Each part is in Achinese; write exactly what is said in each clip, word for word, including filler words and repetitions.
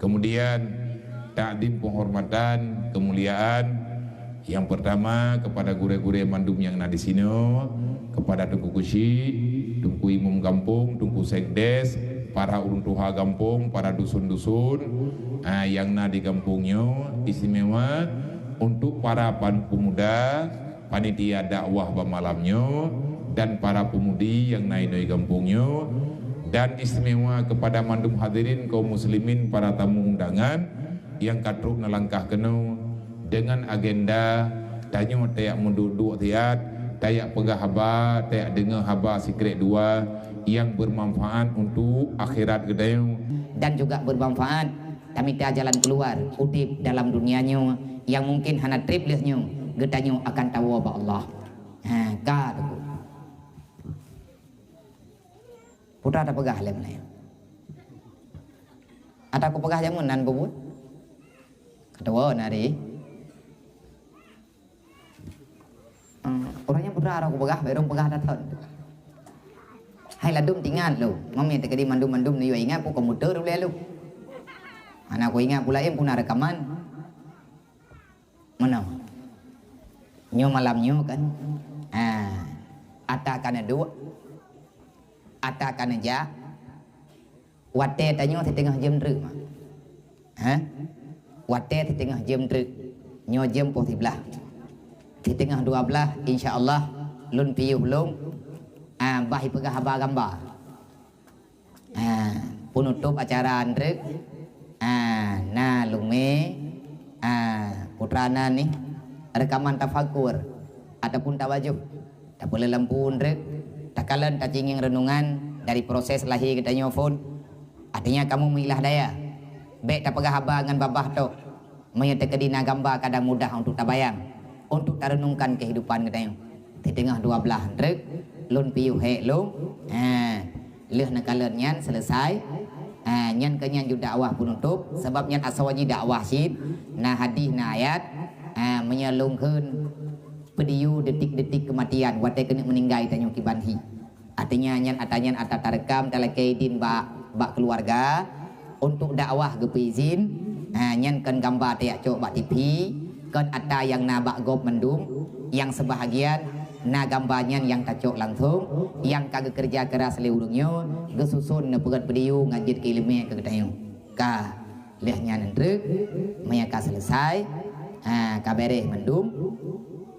Kemudian, takzim penghormatan, kemuliaan, yang pertama kepada gurée-gurée mandum nyang na di sinoe, kepada Teungku Keuchik, Teungku Imum Gampông, Teungku Sekdes, para ureuëng tuha gampông, para dusun-dusun, ah, nyang na di gampông nyoe, istimewa untuk para pan-, pemuda, panitia dakwah bak malam nyoe, dan para pemudi nyang na inong gampông nyoe, dan istimewa kepada mandum hadirin kaum muslimin, para tamu undangan nyang ka trok neulangkah keunoe dengan agenda tanyoe tajak meuduek-duek siat, tajak peugah haba, tajak deungoe haba sikrek dua nyang bermanfaat untuk akhirat geutanyoe dan juga bermanfaat tamita jalan keluar udeb dalam dunia nyoe nyang mungkin hana treb lheueh nyoe geutanyoe akan tawoe bak Allah. Ha, ka teungku. Putra tapeugah lé meunan. Ata kupeugah jameun nan bubuet. Ketua nari. Hmm, ureuëng nyang putra arah kupeugah, baru peugah ata thon. Hai ladum tingat lu, mami teuka di mandum-mandum niyok ingat ku komputer uleh lu. Hana ku ingat pula em puna rekaman. Mana? Nyoe malam nyoe kan. Ha. Ata kana duek. Ata kana jak. Watée tanyoe siteungoh jeuem treuk, mak. Ha? Watée siteungoh jeuem treuk. Nyoe jeuem poh siblaih. Siteungoh dua blaih, insya Allah, lôn piôh lôn, ah, bah ipeugah haba gamba. Ah, penutup acara treuk. Ah, na lumé, ah, putra na nih, rekaman tafakur ataupun tawajuh. Tapeuleulampu treuk, takalon tacingeng renungan dari proses lahé geutanyoe phon. Artinya kamoe meuilah daya. Bék tapeugah haba ngon babah tok. Meunyoe teukeudi na gamba kadang mudah untuk tabayang, untuk tarenungkan kehidupan geutanyoe. Siteungoh dua blaih treuk, lôn piôh hék lôn. Ha, lheueh neukalon nyan selesai. Ha, nyan keu nyan ju dakwah penutup, sabab nyan asoe jih dakwah cit, na hadih, na ayat. Ha, meunyoe lôn kheun peudiyue detik-detik keumatian watée keuneuk meuninggai tanyoe kiban hi. Artinya nyan ata nyan ata tarekam talakée idin bak, bak keuluwarga untuk dakwah geupeuizin, ha, nyan kon gamba tajak cok bak T V, kon ata nyang na bak gob mandum, nyang seubahagian na gamba nyan nyang tacok langsong, nyang ka geukeureuja keuras lé ureuëng nyoe, geususon neupeugét peudiyue ngon jeuet keu iéleumé keu geutanyoe. Ka. Lheueh nyan treuk, meunyo ka selesai, ha, ka beres mandum,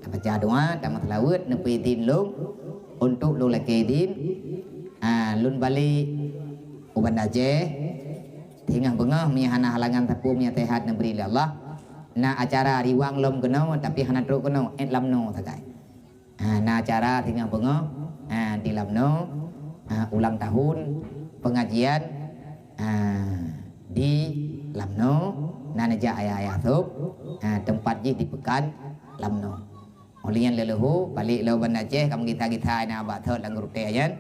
tabaca doa, tameuseulaweuet, neupeuidin lôn, untuk lôn lakée idin, ha, lôn balek u Banda Aceh, singoh beungoh meunyo hana halangan sapeue, meunyo sehat neubri lé Allah. Na acara riwang lom keunoe, tapi hana trok keunoe, ék lam noe sagai. Ha, na acara singoh beungoh, ha, di Lamno, ha, ulang tahun pengajian, ha, di Lamno, na neujak ayah-ayah sôb, ha, teumpat jih di Peukan Lamno. Óh lheueh nyan lé leuhô, balek lom Banda Aceh, ka meugisa-gisa na bak thot lam gurutée nyan.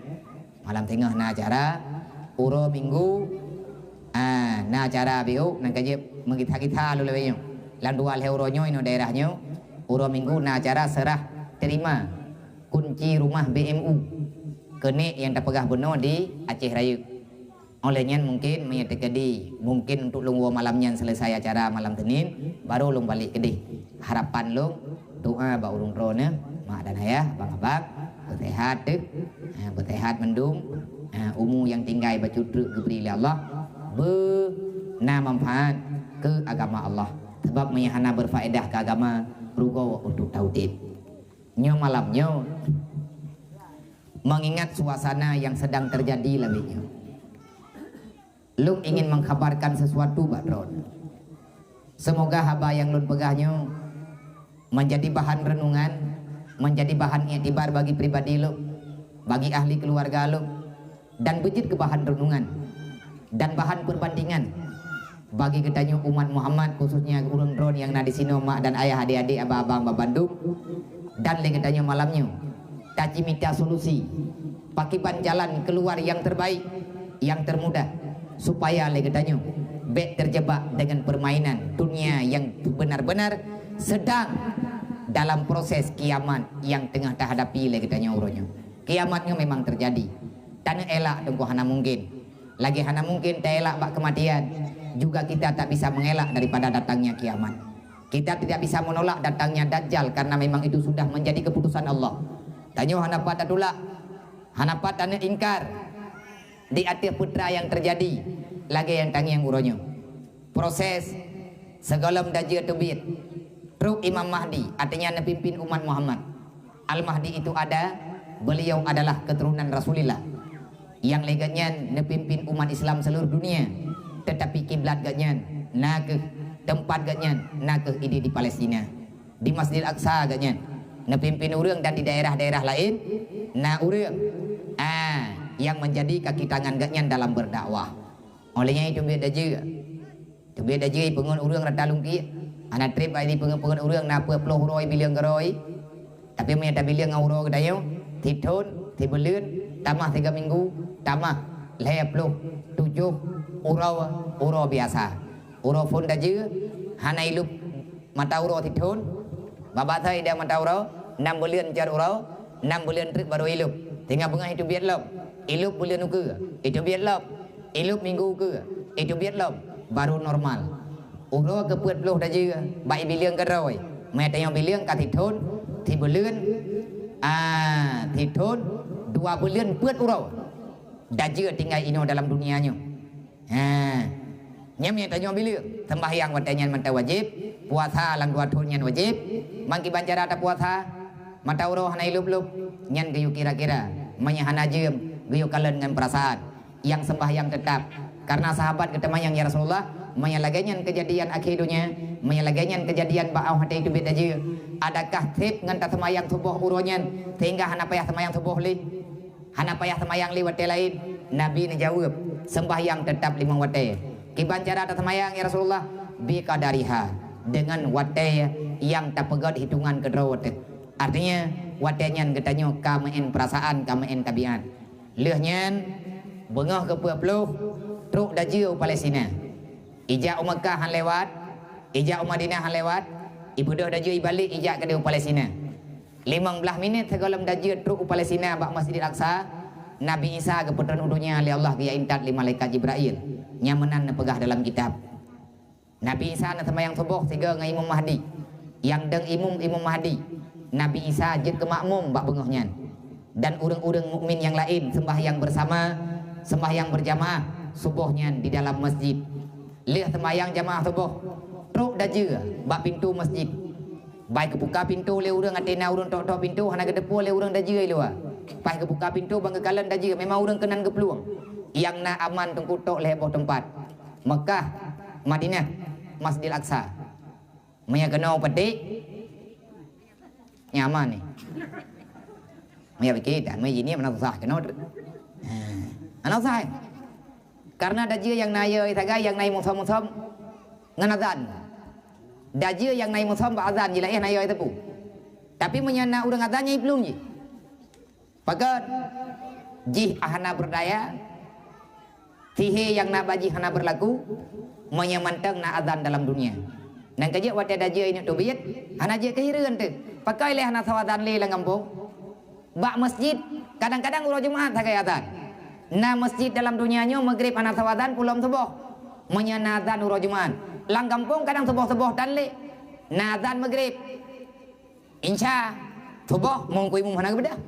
Malam singoh na acara, uroe Minggu, ah, na acara biôk, nan ka jeuet meugisa-gisa lôn lagée nyoe. Lam dua lhée uroe nyoe inoe daerah nyoe, uroe Minggu na acara serah terima kunci rumah B M U keuneuk nyang tapeugah bunoe di Aceh Rayeuk. Óh lheueh nyan mungkin meunyo teukeudi, mungkin untuk lôn woe malam nyan selesai acara malam Senin, baru lôn balek keudeh. Harapan lôn, doa bak ureuëng droeneuh, mak dan ayah, abang-abang, beuseuhat teuh, ha, beuseuhat mandum, ha, umu nyang tinggai bacut treuk geubri lé Allah, beuna manfaat keu agama Allah. Sabab meunyo hana berfaedah keu agama, rugoe untuk taudeb. Nyoe malam nyoe, mengingat suasana yang sedang terjadi lagée nyoe. Lôn ingin mengkhabarkan sesuatu bak droeneuh. Semoga haba nyang lôn peugah nyoe menjadi bahan renungan, menjadi bahan iktibar bagi pribadi lôn, bagi ahli keluarga lôn, dan beujeuet keu bahan renungan dan bahan perbandingan bagi geutanyoe umat Muhammad, khususnya ureuëng droeneuh nyang na di sinoe, mak dan ayah, adek-adek, abang-abang, babandum, dan lé geutanyoe malam nyoe. Taci mita solusi, pakriban jalan keuluar nyang terbaik, nyang termudah, supaya lé geutanyoe bék terjebak dengan permainan dunia yang benar-benar sedang dalam proses kiamat yang teungoh tahadapi lé geutanyoe uroe nyoe. Kiamat nyoe memang terjadi. Taneuk elak teungku hana mungkin. Lagée hana mungkin taelak bak keumatian. Juga kita tak bisa mengelak daripada datangnya kiamat. Kita tidak bisa menolak datangnya Dajjal karena memang itu sudah menjadi keputusan Allah. Tanyoe hana pat tatulak, hana pat taneuk ingkar di ateueh peue nyang terjadi lagèe nyang tangieng uroe nyoe. Proses sigohlom Dajjal teubiet, trok Imam Mahdi, artinya neupimpin umat Muhammad. Al-Mahdi itu ada, beliau adalah keturunan Rasulullah. Nyang lé geuh nyan neupimpin umat Islam seluruh dunia, tetapi kiblat geuh nyan na kheueh, teumpat geuh nyan na kheueh idéh di Palestina, di Masjid Aqsa geuh nyan. Neupimpin ureuëng dan di daerah-daerah laén na ureuëng, ah, yang menjadi kaki tangan geuh nyan dalam berdakwah. Óh lheueh nyan teubiet Dajjal. Teubiet Dajjal ipeungon ureuëng rata lungkiek. Hana treb ai ipeungon-peungon ureuëng na peuet ploh uroe ibileueng keudroe. Tapi meunyo tabileueng ngon uroe geutanyoe, sithon, sibuleuen, tamah tiga minggu, tamah lhèe ploh tujoh uroe, uroe biasa. Uroe phon Dajjal hana ilôb mata uroe sithon, babah thai ida mata uroe, nam buleuen cot uroe, nam buleuen treuk barô ilôb. Singoh beungoh iteubiet lom, ilôb buleuen ukeue, iteubiet lom, ilôb minggu ukeue, iteubiet lom, barô normal. Uroe keupeuet ploh Dajjal bak ibileueng keudroe, meunyo tanyoe bileueng ka sithon, sibuleuen, ah, sithon, dua buleuen peuet uroe. Dajjal tinggai inoe dalam dunia nyoe. Ha. Nyan meunyo tanyoe bileueng, seumbahyang watèe nyan mantong wajéb, puasa lam dua thon nyan wajéb, mangkiban cara tapuasa, mata uroe hana ilôb-lôb, nyan geuyue kira-kira, meunyo hana jeuem, geuyue kalon ngon peurasaan. Nyang seumbahyang teutap. Karena sahabat geutanyong, "Ya Rasulullah, meunyo lagèe nyan keujadian akhé donya, meunyo lagèe nyan keujadian bak 'oh watèe teubiet Dajjal, adakah sép ngon taseumbahyang suboh uroe nyan sehingga hana payah seumbahyang suboh lé?" Hana payah seumayang lé watèe laén. Nabi neujaweueb, "Seumbahyang teutap limong watèe." "Kiban cara taseumayang, ya Rasulullah?" "Biqadariha, deungon watèe nyang tapeugöt hitongan keudroe teuh." Artinya, watèe nyan geutanyoe ka meu'en peurasaan, ka meu'en tabiat. Lheueh nyan, beungoh keupeuet ploh, trok Dajjal u Palestina. Ijak u Makkah han lewat, ijak u Madinah han lewat, ibeudôh Dajjal ibalek ijak keudéh u Palestina. Limong blaih minét sigohlom Dajjal trok u Palestina bak Masjidil Aqsa, Nabi Isa geupeutron u donya lé Allah geujak intat lé malaikat Jibrail. Nyang meunan neupeugah dalam kitab. Nabi Isa neuseumayang suboh sigoe ngon Imam Mahdi. Nyang dong imum, Imam Mahdi. Nabi Isa jeuet keu makmum bak beungoh nyan. Dan ureuëng-ureuëng mukmin nyang laén seumbahyang beusama, seumbahyang beurjamaah suboh nyan di dalam masjid. Lheueh seumbahyang jamaah suboh, trok Dajjal bak pintoe masjid. Bah geubuka pintoe lé ureuëng, ateueh na ureuëng tok-tok pintoe, hana geuteupeue lé ureuëng Dajjal i luwa. Bah geubuka pintoe ban geukalon Dajjal, memang ureuëng keunan geuplueng. Nyang na aman teungku tok lhèe boh teumpat. Makkah, Madinah, Masjidil Aqsa. Meunyo keunoe peudeh, nyan aman nyoe. Meunyo pike, dak, meunyo jih nyoe meunan susah keunoe. Ha, meunan susah. Karena Dajjal nyang na ayoe sagai, nyang na musom-musom ngon azan. Dajjal nyang na musom bak azan jih laén ayoe teupeu. Tapi meunyo na ureuëng azan nyan iplueng jih. Pakon? Jih hana beurdaya, sihé nyang na bak jih hana beurlaku, meunyo mantong na azan dalam dunia. Nyang keujeuet watèe Dajjal ineuk teubiet, hana jeuet keu hireuen teuh. Pakon lé hana soe azan lé lam gampông? Bak masjid, kadang-kadang uroe Jumat sagai azan. Na masjid dalam dunia nyoe Maghrib hana soe azan, pulom suboh. Meunyo na azan uroe Jumat, lam gampông kadang suboh-suboh tan lé na azan Maghrib. Insya, suboh meungkui mum hana geubeudôh.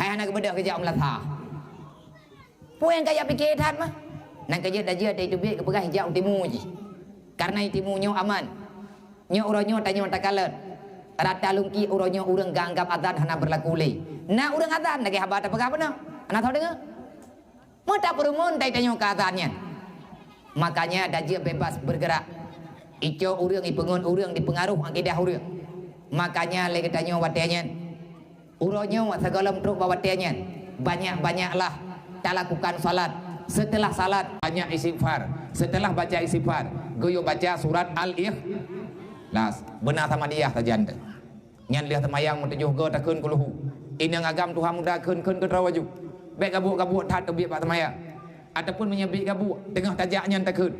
Hai hana geubeudôh geujak u meulasah. Peue nyang kajak pike that mah? Nyang keujeuet Dajjal teubiet geupeugah ijak u timu jih. Karena i timu nyoe aman. Nyoe uroe nyoe tanyoe takalon. Rata lungkiek uroe nyoe ureuëng geuanggab azan hana beurlaku lé. Na ureuëng azan lagèe haba tapeugah bunoe. Hana soe deungoe. Meutapeurumun tai tanyoe keu azan nyan. Makanya Dajjal bebas bergerak. Icok ureuëng, ipeungon ureuëng, dipeungaruh akidah ureuëng. Makanya lé geutanyoe watèe nyan, uroe nyoe sigohlom trok bak watèe nyan, banyak-banyaklah talakukan salat. Setelah salat, banyak istighfar. Setelah baca istighfar, geuyue baca surat Al-Ikhlas. Beuna sama dia sajan teuh. Nyan lheueh seumayang meutujoh goe takheun kulhu. Inong agam tuha muda kheun-kheun keudroe laju. Bèk gabuk-gabuk that teubiet bak seumayang. Ataupun meunyoe biet gabuk, teungoh tajak nyan takheun,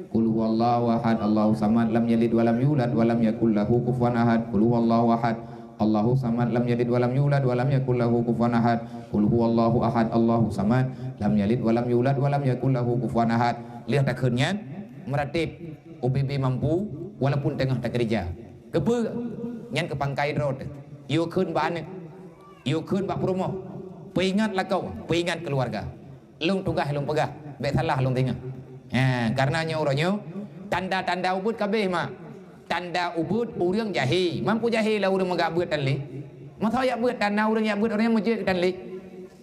"Qul huwallahu ahad, Allahu samad, lam yalid walam yulad, walam yakul lahu kufuwan ahad. Qul huwallahu ahad, Allahu samad, lam yalid walam yulad, walam yakul lahu kufuwan ahad. Qul huwallahu ahad, Allahu samad, lam yalid walam yulad, walam yakul lahu kufuwan ahad." Lheueh takheun nyan, Meuratéb ubé-bé mampu walaupun teungoh takeurija. Keupeue? Nyan keu pangkai droe teuh. Yue kheun bak aneuk, yue kheun bak peurumoh. Peuingat lakoe, peuingat keuluwarga. Lôn tugaih lôn peugah, bék salah lôn deungö. Ha, kareuna nyoe uroe nyoe tanda-tanda ubeuet ka abéh mak. Tanda ubeuet ureuëng jahé. Mampu jahé lah ureuëng meugah beuet tan lé. Masa jak beuet tan na ureuëng jak beuet, ureuëng nyan meujeuet tan lé.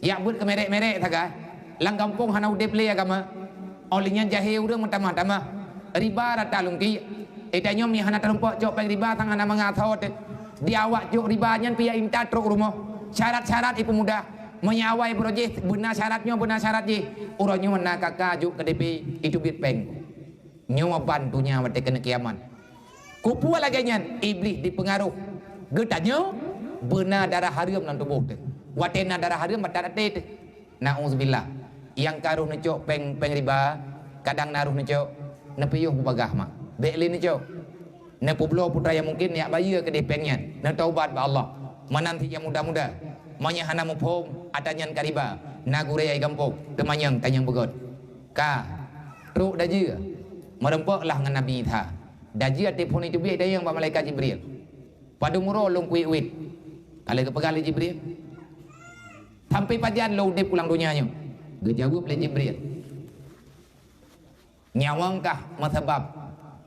Jak beuet keu merek-merek sagai. Lam gampông hana udeb lé agama. Óh lheueh nyan jahé ureuëng meutamah-tamah. Riba rata lungki. Ita nyoe mi hana teurumpok cok péng riba sang hana mangat asoe teuh. Di awak cok riba nyan pih jak intat trok rumoh. Syarat-syarat ipeumudah. Meunyoe awai beurojih beuna syarat nyoe beuna syarat jih. Uroe nyoe na kaka juk keu D P itu biet péng. Nyoe ban donya watée keuneuk kiamat. Kupeue lagée nyan, Iblih dipeungaroh. Geutanyoe beuna darah hareuem lam tuboh teuh. Watée na darah hareuem mata até teuh. Nauzubillah. Nyang ka roh neucok péng, péng riba, kadang na roh neucok, neupiôh bubagah mak. Bék lé neucok. Neupeubloe putra nyang mungken jak bayeue keudeh péng nyan. Neutaubat bak Allah. Meunan cit nyang muda-muda. Meunyoe hana muphom, ata nyan ka riba. Na gurée gampông, teumanyong tanyong beugöt. Ka trok dajeu, meurumpok lah ngon Nabi Isa. Dajeu telepon itu biet dayang bak malaikat Jibril. Padum uroe lôn kuet-kuet. Ka lheueh geupeugah lé Jibril, sampai pajan lôn udeb ulang donya nyoe? Geujaweueb lé Jibril, nyawöng kah meusabab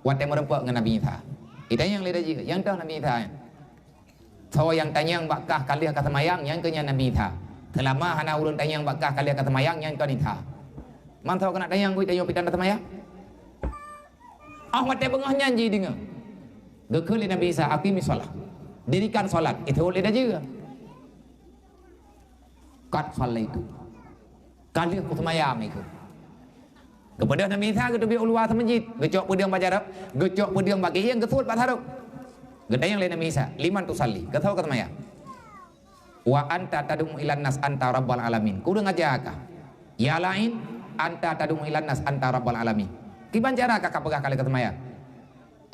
watée meurumpok ngon Nabi Isa. Itanyong lé dajeu, nyang toh Nabi Isa nyan? Soe nyang tanyong bak kah ka lheueh ka seumayang, nyang keu nyan Nabi Isa. Seulama hana ureuëng tanyong bak kah ka lheueh ka seumayang, nyang kon Isa. Man soe keuneuk tanyong, gui tanyong pitan ka seumayang? Óh watée beungoh nyan jideungoe. Geukheun lé Nabi Isa, "Aqimis shalah." Dirikan salat, itu lé dajeu. "Qad shallaitu." Ka lheueh kuseumayang itu. Geupeudeuh Nabi Isa geuteubiet u luwa seumeujid, geucok peudeueng bak jaroe, geucok peudeueng bak geuhieng, geusut bak sarok. Geutanyong lé Nabi Isa, "Liman tusalli?" Keu soe kaseumayang? "Wa anta tad'u ilan nas anta rabbal alamin." Kureueng aja kah? "Ya lain, anta tad'u ilan nas anta rabbal alamin." Kiban cara kah kapeugah ka lheueh kaseumayang?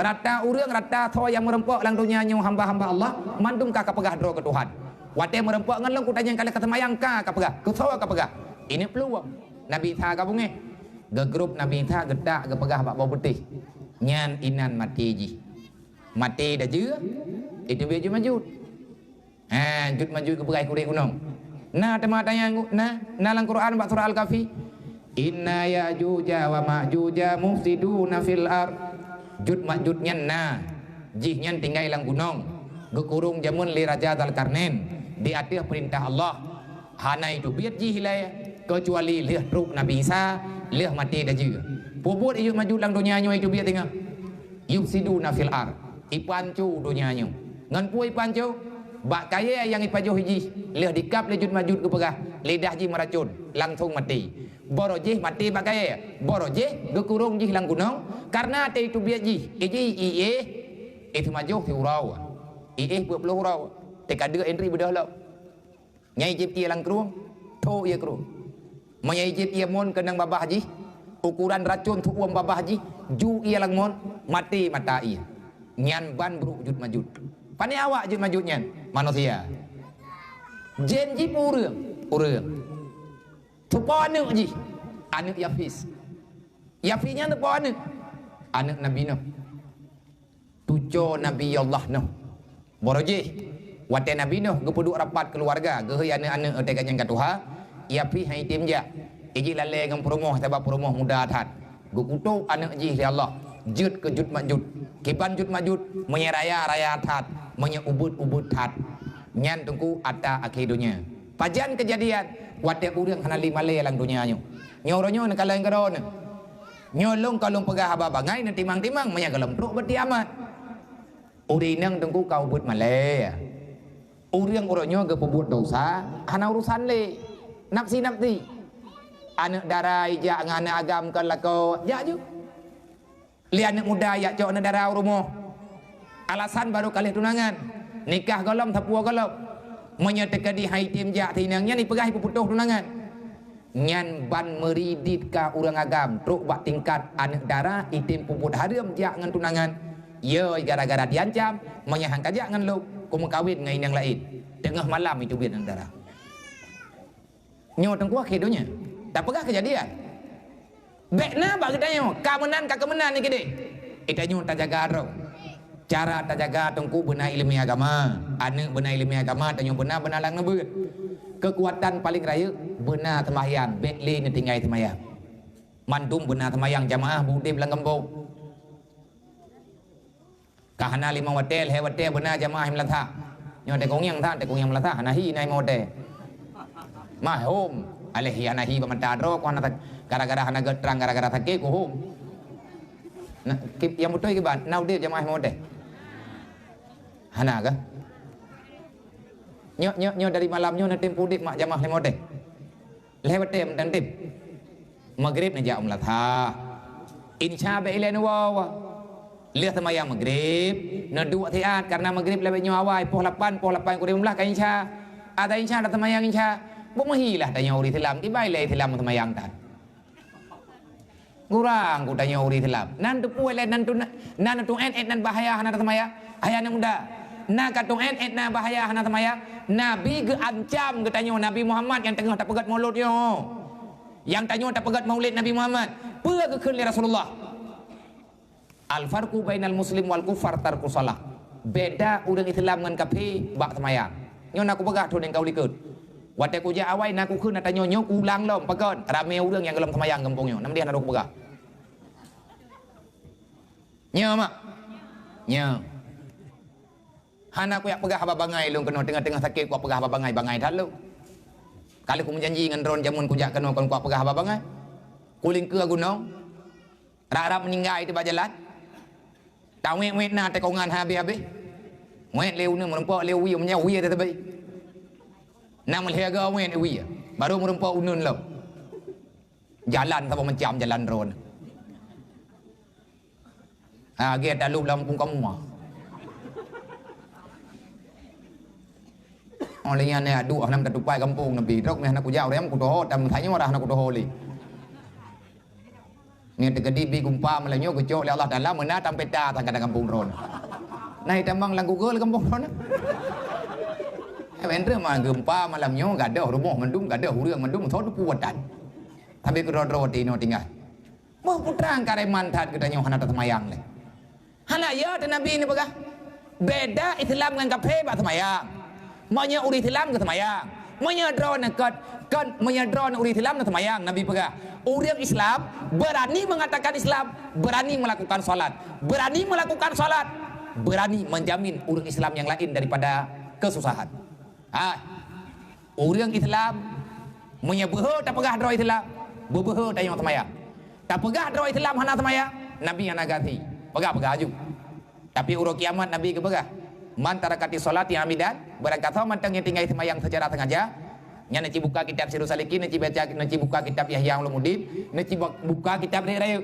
Rata ureuëng, rata soe nyang meurumpok lam donya nyoe hamba-hamba Allah, mandum ka kapeugah droe keu Tuhan. Watée meurumpok ngon lôn kutanyong ka lheueh kaseumayang, ka kapeugah, keu soe kapeugah? Ini peuluang. Nabi Isa ka beungéh. Geugrôp Nabi Isa geutak geupeugah bak boh putéh. Nyan inan maté jih. Maté dajeu, itu biet jih Majuj. Ha, Juj Majuj geupeugah keu ureuëng gunong. Na teuma tanyong na, na lam Quran bak surah Al-Kahfi. "Inna Ya'juja wa Ma'juja mufsiduna fil ard." Juj Majuj nyan na, jih nyan tinggai lam gunong, geukurong jameun lé Raja Dzalkarnain di ateueh peurintah Allah. Hana iteubiet jih ilée keucuali lheueh trok Nabi Isa, lheueh maté dajeu. Peubuet Juj Majuj lam donya nyoe iteubiet teungoh. Yufsiduna fil ard, ipanco donya nyoe. Ngon peue ipanco? Bak kayée nyang ipajoh jih, lheueh dikab lé Juj Majuj geupeugah, lidah jih meuracon, langsong maté. Baroe jih maté bak kayée, baroe jih geukurong jih lam gunong, kareuna até iteubiet jih, iji iéh, iteumajoh siuroe. Iéh peuet ploh uroe, teuka deuk indri beudôh lom. Nyang jieb ié lam krueng, tho ié krueng. Meunyoe jieb ié mon keunong babah jih, ukuran racon teuuem babah jih, ju ié lam mon, maté mata ié. Nyan ban brok Juj Majuj. Pane awak Juj Majuj nyan? Manusia. Jén jih peue ureuëng? Ureuëng. Teupo aneuëk jih? Aneuëk Yafis. Yafis nyan teupo aneuëk? Aneuëk Nabi Nuh. Tuco Nabi Allah Nuh. Baroe jih, watée Nabi Nuh geupeuduek rapat keuluwarga, geuhôi aneuëk-aneuëk watée ganyang ka tuha, Yafis han item jak. Iji lalée ngon peurumoh sabab peurumoh muda that. Geukutok aneuëk jih lé Allah, jeuet keu Juj Majuj. Kiban Juj Majuj, meunyoe raya, raya that, meunyoe ubeuet, ubeuet that. Nyan teungku ata akhé donya. Pajan keujadian? Watée ureuëng hana lé malée lam donya nyoe. Nyoe uroe nyoe neukalon keudroe neuh. Nyoe lôn ka lôn peugah haba bangai neutimang-timang meunyoe gohlom trok beuti amat. Ureuëng inong teungku ka ubeuet malée. Ureuëng uroe nyoe geupeubuet desya hana urosan lé. Nafsi-nafsi. Aneuëk dara ijak ngon aneuëk agam kon lakoe, jak ju. Lé aneuëk muda jak cok aneuëk dara u rumoh. Alasan barô ka lheueh tunangan. Nikah gohlom, sapeue gohlom. Meunyoe teukeudi han item jak si inong nyan ipeugah ipeuputôh tunangan. Nyan ban meuridit ka ureuëng agam trok bak tingkat aneuëk dara item peubuet hareuem jak ngon tunangan. Yo gara-gara diancam, meunyoe han kajak ngon lôn, kumeukawen ngon inong laén. Teungoh malam iteubiet aneuëk dara. Nyoe teungku akhé donya. Tapeugah keujadian. Bék na bak geutanyoe, ka meunan ka keumeunan nyan keudeh. Geutanyoe tajaga droe. Cara tajaga teungku beuna ileumèe agama. Aneuk beuna ileumèe agama, tanyoe beuna-beuna lam neubeuet. Keukuatan paleng rayeuk beuna seumayang, bék lé neutinggai seumayang. Mandum beuna seumayang jamaah beu udeb lam gampông. Ka hana limong watèe, lhèe watèe beuna jamaah meulasa. Nyoe teuh konyang that, teuh konyang meulasa, hana hi na limong watèe. Mahom, aléh hi hana hi bak mata droe, kon hana, gara-gara hana geutrang, gara-gara sakét, kuhom. Nah, ki-, nyang beutôi kiban, na udeb jamaah limong watèe? Hana kah? Nyoe, nyoe, nyoe dari malam nyoe na tem udeb mak jamaah limong watèe? Lhèe watèe meuteun tem. Magrib neujak u meulasa. Insya bék ilèe neuwoe. Lheueh seumayang magrib, neuduek siat, karena magrib leubeh nyoe awai, poh lapan, poh lapan kureueng lima belas ka insya. Ada insya, ada seumayang insya. Beumeuhilah tanyoe ureueng Islam, kiban ilèe Islam seumayang tan. Kurang geutanyoe ureueng Islam. Nan teupeue lé nan tu, nan tu èt-èt nan bahaya hana taseumayang. Hai aneuk muda. Na ka tu èt-èt nan bahaya hana taseumayang. Nabi geuancam geutanyoe Nabi Muhammad nyang teungoh tapeugèt mulod nyoe. Nyang tanyoe tapeugèt maulid Nabi Muhammad. Peue geukheun lé Rasulullah? Al-farqu bainal muslim wal kuffar tarkus shalah. Beda ureueng Islam ngon kafé bak seumayang. Nyoe na kupeugah thôn nyang ka u likôt. Watèe kujak awai na kukheun ata nyoe, nyoe kuulang lom, pakon? Ramé ureueng nyang gohlom seumayang gampông nyoe. Nam deh na lôn peugah. Nyoe mak. Nyoe. Hana kujak peugah haba bangai lôn keunoe, teungoh-teungoh sakét kujak peugah haba bangai, bangai that lôn. Ka lheueh kumeujanji ngon droeneuh jameun kujak keunoe kon kujak peugah haba bangai. Kulingkeue gunong. Rab-rab meuninggai teuh bak jalan. Tawét-wét na teukongan habéh-habéh. Wét lé uneun meurumpok lé wie, meunyoe wie teuh teubai. Na meulhèe goe wét wie. Barô meurumpok uneun lom. Jalan saboh macam jalan droeneuh. Ha, gét talup lam kampung kamoe. Oh, lé nyan, eh, aduh, hana meuka tupai gampông neubi. Trok meuhana kujak ureueng kutoho, tam tanyoe dah hana kutoho lé. Nyan teukeudi bi gumpa malam nyoe geucok lé Allah Taala meunan tam peta tangga kampung droeneuh. Nah, itamong lam Google kampung droeneuh. Eh, bèk treuk ma gumpa malam nyoe gadoh rumoh mandum, gadoh ureueng mandum, soe teupeue watan. Tapi keudroe-droe tinoe tinggai. Boh putra kareman that geutanyoe hana taseumayang lé. Hana, ya teuh Nabi neupeugah, beda Islam ngon kafé bak seumayang. Meunyoe ureueng Islam geuseumayang, meunyoe droeneuh kon, kon, meunyoe droeneuh ureueng Islam neuseumayang, Nabi peugah, ureueng Islam berani mengatakan Islam, berani melakukan salat, berani melakukan salat, berani menjamin ureueng Islam nyang laén daripada keususahan. Ah, ureueng Islam, meunyoe beuhe tapeugah droe Islam, beubeuhe tanyoe seumayang. Tapeugah droe Islam hana seumayang, Nabi hana ganti. Peugah-peugah aju. Tapi uroe kiamat Nabi geupeugah, "Man tarakati sholati amidan," barangkasoe mantong nyang tinggai seumayang seucara sengaja, nyan neuci buka kitab Sirus Salikin, neuci baca, neuci buka kitab Ihya Ulumuddin, neuci bu-, buka kitab Rayeuk-rayeuk.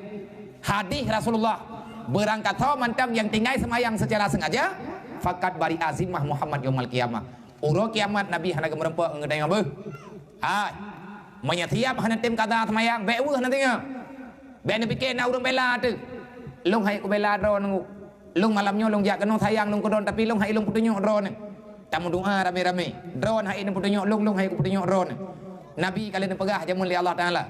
Hadih Rasulullah, barangkasoe mantong nyang tinggai seumayang seucara sengaja, faqad bari'a zimmah Muhammad yaumal qiyamah. Uroe kiamat Nabi hana geumeurumpok ngon geutanyoe beuh. Hai, meunyoe siab hana tem kada seumayang, bèk weueh na teungoh. Bèk neupike na ureueng bela teuh. Lôn hai kubela droeneuh. Lôn malam nyoe lôn jak keunoe sayang lôn keu droeneuh, tapi lôn hai lôn peutunyok droeneuh. Tameudoa ramé-ramé. Droeneuh hai lôn peutunyok lôn, lôn hai kupeutunyok droeneuh. Nabi ka lheueh neupeugah jameun lé Allah Taala.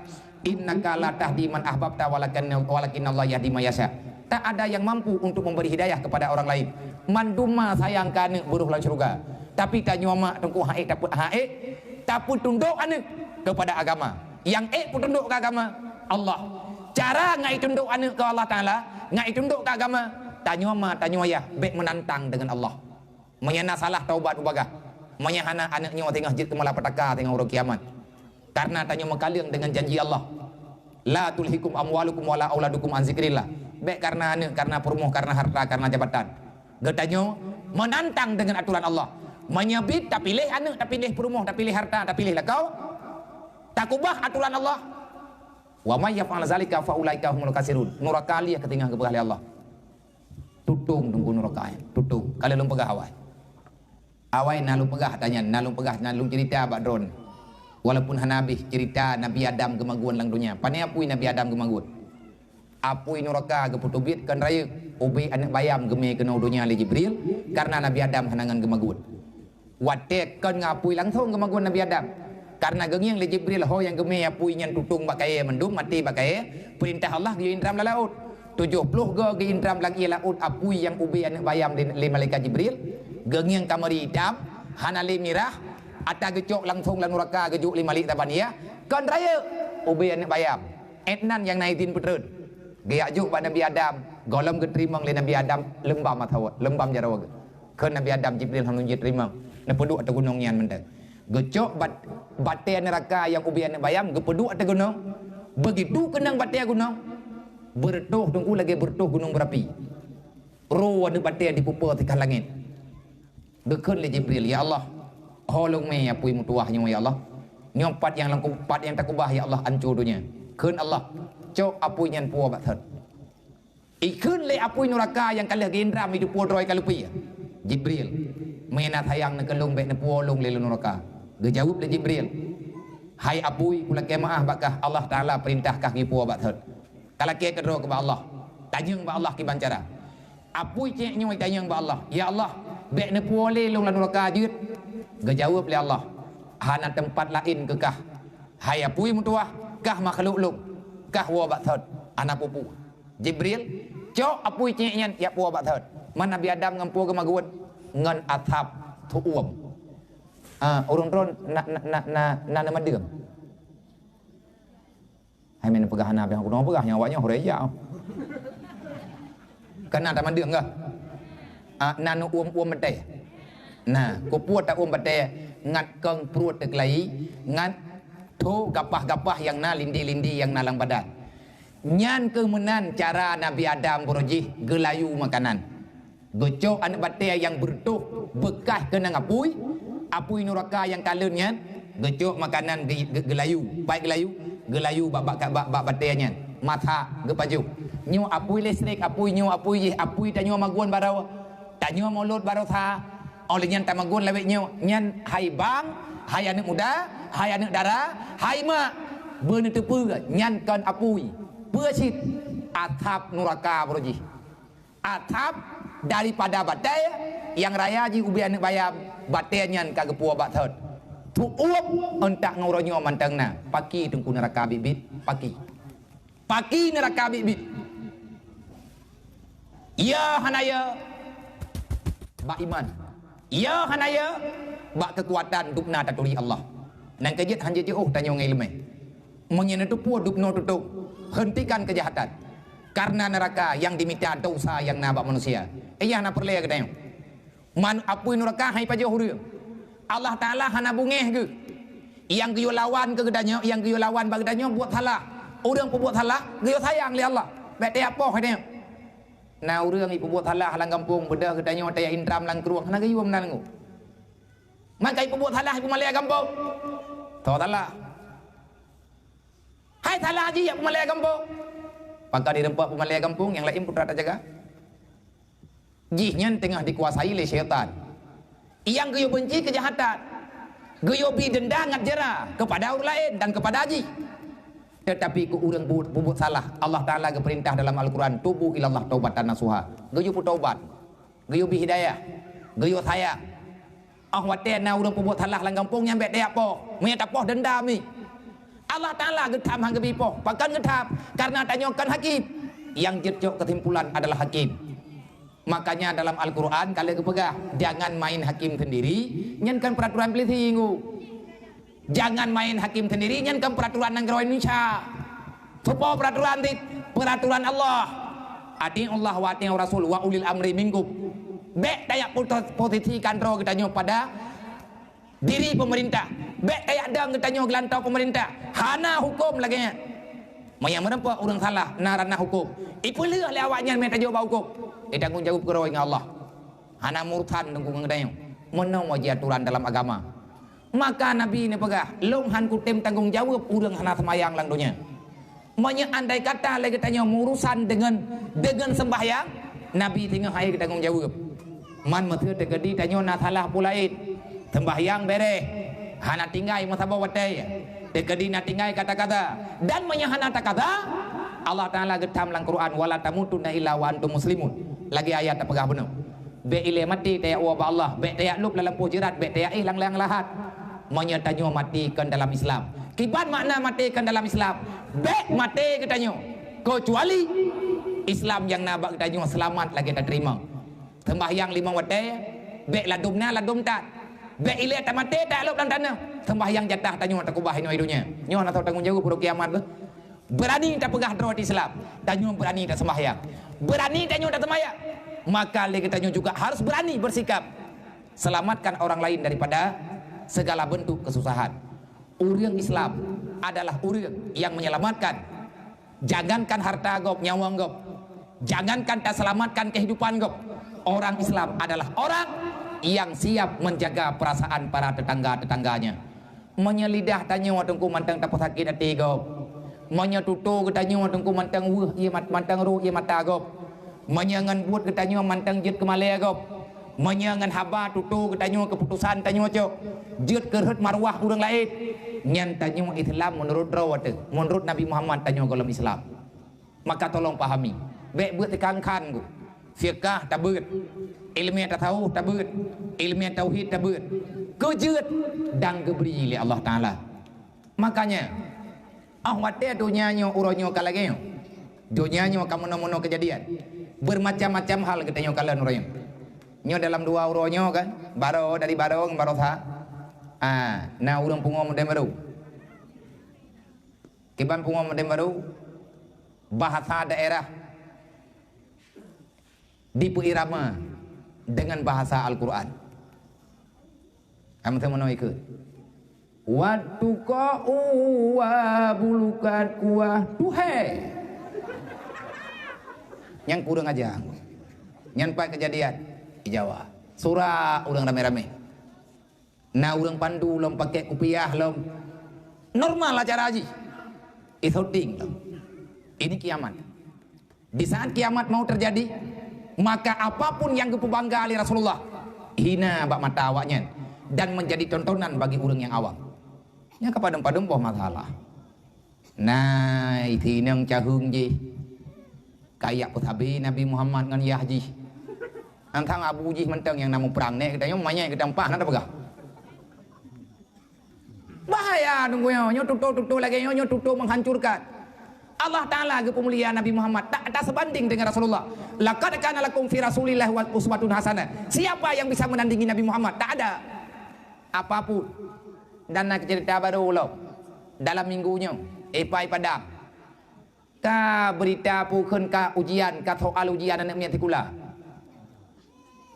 Innaka la tahdi man ahbabta walakin, walakin Allah yahdi man yasha. Tak ada yang mampu untuk memberi hidayah kepada orang lain. Mandum ma sayang keu aneuk beurôh lam syeuruga. Tapi tanyoe mak teungku hak ék tapeu-, hak ék tapeutundok aneuk kepada agama. Nyang ék peutundok keu agama Allah. Cara ngai tundok aneuk keu Allah Taala, ngai tundok keu agama, tanyoe ma tanyoe yah bék meunantang dengan Allah. Meunyoe na salah taubat ubagah. Meunyoe hana aneuk nyoe teungoh jeuet keu malapetaka teungoh uroe kiamat. Karena tanyoe meukaleueng dengan janji Allah. La tulhikum amwalukum wala auladukum an zikrillah. Bék karena aneuk, karena peurumoh, karena harta, karena jabatan. Geutanyoe meunantang dengan aturan Allah. Meunyoe bit tapiléh aneuk, tapiléh peurumoh, tapiléh harta, tapiléh lakoe, takubah aturan Allah. Wa may yaf'al zalika fa ulaika humul khasirun. Nuraka lé keutinggai geupeugah lé Allah. Tutong teungku nuraka, tutong. Ka lheueh lôn peugah awai. Awai na lôn peugah tanyan, na lôn peugah, na lôn cerita bak droeneuh. Walaupun hana habéh cerita Nabi Adam geumagun lam donya. Pane apui Nabi Adam geumagun? Apui nuraka geupeuteubiet kon rayeuk, ubé aneuk bayam geumé keunoe donya lé Jibril, karena Nabi Adam hana ngon geumagun. Watèe kon ngon apui langsong geumagun Nabi Adam. Kareuna geungieng lé Jibril ho nyang geumé apui nyan tutong bak kayée mandum, maté bak kayée, peurintah Allah geuyue indram lam laôt. Tujoh ploh goe geuindram lam ié laôt apui nyang ubé aneuëk bayam lé, lé malaikat Jibril. Geungieng ka meuri itam, hana lé mirah, ata geucok langsong lam nuraka geujok lé Malik Zabaniyah, kon rayeuk ubé aneuëk bayam. Étnan nyang na idhin peutreun. Geujak jok bak Nabi Adam, gohlom geuteurimong lé Nabi Adam leumbam masa, leumbam jaroe geuh. Kheun Nabi Adam, Jibril hana jiteurimong, neupeuduek ateueh gunong nyan mantong. Geucok bat-, batée neuraka nyang ubé aneuëk bayam geupeuduek ateueh gunong. Beugitu keunong batée gunong, beureutoh teungku lagée beureutoh gunong beurapi. Roe aneuëk batée dipeupo teuka langét. Geukheun lé Jibril, "Ya Allah, ho lôn mé apui meutuwah nyoe, ya Allah. Nyoe pat nyang lam ku-, pat nyang takubah, ya Allah, anco donya." Kheun Allah, "Cok apui nyan puwoe bak thot." Ikheun lé apui nuraka nyang ka lheueh geuindram di teupeue droe ka leupie. "Jibril, meunyoe na sayang neuh keu lôn, bék neupuwoe lôn lé lam nuraka." Geujaweueb lé Jibril, "Hai apui, kulakée meuáh bak kah, Allah Taala peurintah kah geupuwoe bak thot." Kalakée keudroe keu bak Allah, tanyong bak Allah kiban cara. Apui cék nyoe tanyong bak Allah, "Ya Allah, bék neupuwoe lé lôn lam nuraka jeuet." Geujaweueb lé Allah, "Hana teumpat laén keu kah. Hai apui meutuwah, kah makhlok lôn, kah woe bak thot, hana peue-peue." Jibril, "Cok apui cék nyan jak puwoe bak thot." Man Nabi Adam ngon peue geumagun? Ngon asab teuuem. Ah, ureuëng droe na, na, na, na, na, na madeueng. Hai meunan peugah hana, peugah nyoe awaknyoe hureuja. Kana tamadeueng gah? Ah, na neuuem-uem batée. Nah, kupuwoe tauem batée ngat kong pruet teukeulayi, ngat tho gapah-gapah nyang na lindi-lindi nyang na lam badan. Nyan keuh meunan cara Nabi Adam baroe jih geulayu makanan. Geucok aneuëk batée nyang beureutoh beukah keunong apui, apui nuraka nyang kalon nyan, geucok makanan geu-, geu-, geulayu. Pat geulayu? Geulayu bak, bak, bak, bak batée nyan. Masak, geupajoh. Nyoe apui listrik, apui nyoe, apui jih, apui tanyoe magun baroe. Tanyoe mulod baroe sa. Óh lheueh nyan tamagun lawét nyoe. Nyan hai bang, hai aneuëk muda, hai aneuëk dara, hai mak. Beuneuteupeue nyan kon apui. Peue cit? Asab nuraka baroe jih. Asab daripada batée nyang raya jih ubé aneuëk bayam, batée nyan ka geupuwoe bak thot. Teuuem euntak ngon uroe nyoe mantong na, paki teungku neuraka biet-biet, paki. Paki neuraka biet-biet. Ya hana ya bak iman. Ya hana ya bak keukuatan dubna taturi Allah. Nyang keujeuet hanjeuet jiôh tanyoe ngon iéleumé. Meunyoe neuteupeue dubnoe tutong, heuntikan keujahatan. Kareuna neuraka nyang dimita desya nyang na bak manusia. Iya hana peureulée geutanyoe. Man apui neuraka hai pajoh ureuëng. Allah Taala hana beungéh geuh. Nyang geuyue lawan keu geutanyoe, nyang geuyue lawan bak geutanyoe buet salah. Ureuëng peubuet salah, geuyue sayang lé Allah. Bék teuyak poh geutanyoe. Na ureuëng ipeubuet salah lam gampông, beudôh geutanyoe teuyak indram lam krueng, hana geuyue meunan ngon. Maka ipeubuet salah, ipeumalée gampông. Tho salah. Hai salah jih yak peumalée gampông. Pakon direumpak peumalée gampông nyang laén putra tajaga. Jih nyan teungoh dikuasai lé syaitan. Nyang geuyue beunci keujahatan. Geuyue bi deunda ngat jeura keupada ureuëng laén dan keupada jih. Teutapi keu ureuëng bu-, peubuet salah, Allah Taala geupeurintah dalam Al-Quran, "Tubu ilallah taubatan nasuha." Geuyue peutobat. Geuyue bi hidayah, geuyue sayang. Óh watée na ureuëng peubuet salah lam gampông nyan bék teuyak poh, meunyoe tapoh deundam mi. Allah Taala geutham han geubi poh. Pakon geutham? Kareuna tanyoe kon hakim. Nyang jeuet cok keusimpulan adalah hakim. Makanya dalam Al-Quran ka lheueh geupeugah, "Jangan main hakim sendiri, nyan kon peuraturan polisi ngu." Jangan main hakim sendiri, nyan kon peuraturan nanggroe Indonesia. Soe po peuraturan dit? Peuraturan Allah. "Ati'ullah wa ati'ur rasul wa ulil amri minkum." Bék teuyak putus posisi kantô geutanyoe pada diri peumeurintah. Bék teuyak dong geutanyoe geulantoe peumeurintah. Hana huköm lagée nyan. Meunyoe meurumpok ureuëng salah na ranah huköm, ipeuleueh lé awaknyan meutanyoe bak huköm. Itanggung jaweueb keudroe ngon Allah. Hana meurusan teungku ngon geutanyoe. Meunoe meuji aturan dalam agama. Maka Nabi neupeugah, "Lôn han kutem tanggong jaweueb ureuëng hana seumayang lam donya." Meunyoe andai kata lé geutanyoe meurusan deungon, deungon seumbahyang, Nabi singoh hai geutanggong jaweueb. Man meuseu teukeudi tanyoe na salah peue laén, seumbahyang béréh, hana tinggai meusaboh watée, teukeudi na tinggai kata-kata, dan meunyoe hana takata, Allah Taala geutham lam Quran, "Wala tamutunna illa wa antum muslimun." Lagée ayat tapeugah bunoe. Bék ilée maté teuyak woe bak Allah, bék teuyak lôb lam lampôh jeurat, bék teuyak éh lam liang lahat. Meunyoe tanyoe maté kon dalam Islam. Kiban makna maté kon dalam Islam? Bék maté geutanyoe, keucuali Islam nyang na bak geutanyoe seulamat lagée tateurimong. Seumbahyang limong watée, bék ladom na ladom that. Bék ilée tamaté taklôb lam tanoh. Seumbahyang jatah tanyoe takeubah inoe donya. Nyoe na soe tanggong jaweueb uroe kiamat beuh. Beurani tapeugah droe di Islam, tanyoe beurani taseumbahyang. Beurani tanyoe taseumbahyang, maka lé geutanyoe juga harus beurani bersikap selamatkan orang lain daripada segala bentuk kesusahan. Ureuëng Islam adalah ureuëng yang menyelamatkan, jangankan harta gob, nyawöng gob, jangankan taselamatkan kehidupan gob. Orang Islam adalah orang yang siap menjaga perasaan para tetangga-tetangganya. Meunyoe lidah tanyoe teungku mantong tapeusakét até gob, meunyoe tutoe geutanyoe teungku mantong weueh ié mat-, mantong roh ié mata gob, meunyoe ngon buet geutanyoe mantong jeuet keu malée gob, meunyoe ngon haba tutoe geutanyoe keuputosan tanyoe cok jeuet keu rhot maruah ureuëng laén, nyan tanyoe Islam meunurot droe teuh, meunurot Nabi Muhammad tanyoe gohlom Islam. Maka tolong pahami, bék beuet teukankan ku. Fiqah tabeuet, ilmu tasawuf tabeuet, ilmu tauhid tabeuet, keujeuet dan geubri lé Allah Taala. Makanya, ah watée donya nyoe uroe nyoe ka lagée nyoe, donya nyoe ka meunoe-meunoe keujadian, bermacam-macam hal geutanyoe kalon uroe nyoe. Nyoe dalam dua uroe nyoe kan, baroe dari baroe ngon baroe sa. Ah, na ureuëng pungo meudeh baru. Kiban pungo meudeh baru, bahasa daerah dipeuirama dengan bahasa Al-Quran. Kamu sama noi ke? Waktu kau uwa bulukat kuah tuhe. Nyang kurang aja. Nyang pat kejadian di Jawa. Surah urang ramai-ramai. Na ureuëng pandu lom pakai kupiah lom. Normal acara jih. Isoting lom. Ini kiamat. Di saat kiamat mau terjadi, maka apapun yang geupeubangga lé Rasulullah, hina bak mata awaknyan dan menjadi tontonan bagi ureuëng yang awam. Nyan ka padum-padum boh masalah. Na isi inong caheueng jih, kayak peusabe Nabi Muhammad ngon yah jih. Antang abu jih mantong nyang na muprang nek geutanyoe manyai geutanyoe pah na tapeugah. Bahaya nunggu nyoe, nyoe tutoe-tutoe lagée nyoe, nyoe tutoe menghancurkan. Allah Taala geupeumulia Nabi Muhammad tak ada sebanding dengan Rasulullah. Laqad kana lakum fi Rasulillah wa uswatun hasanah. Siapa yang bisa menandingi Nabi Muhammad? Tak ada. Apapun. Dan na cerita baru lom dalam minggu nyoe, Ipai Padang. Ka berita pukheun ka ujian, ka soal ujian aneuk miet sikula.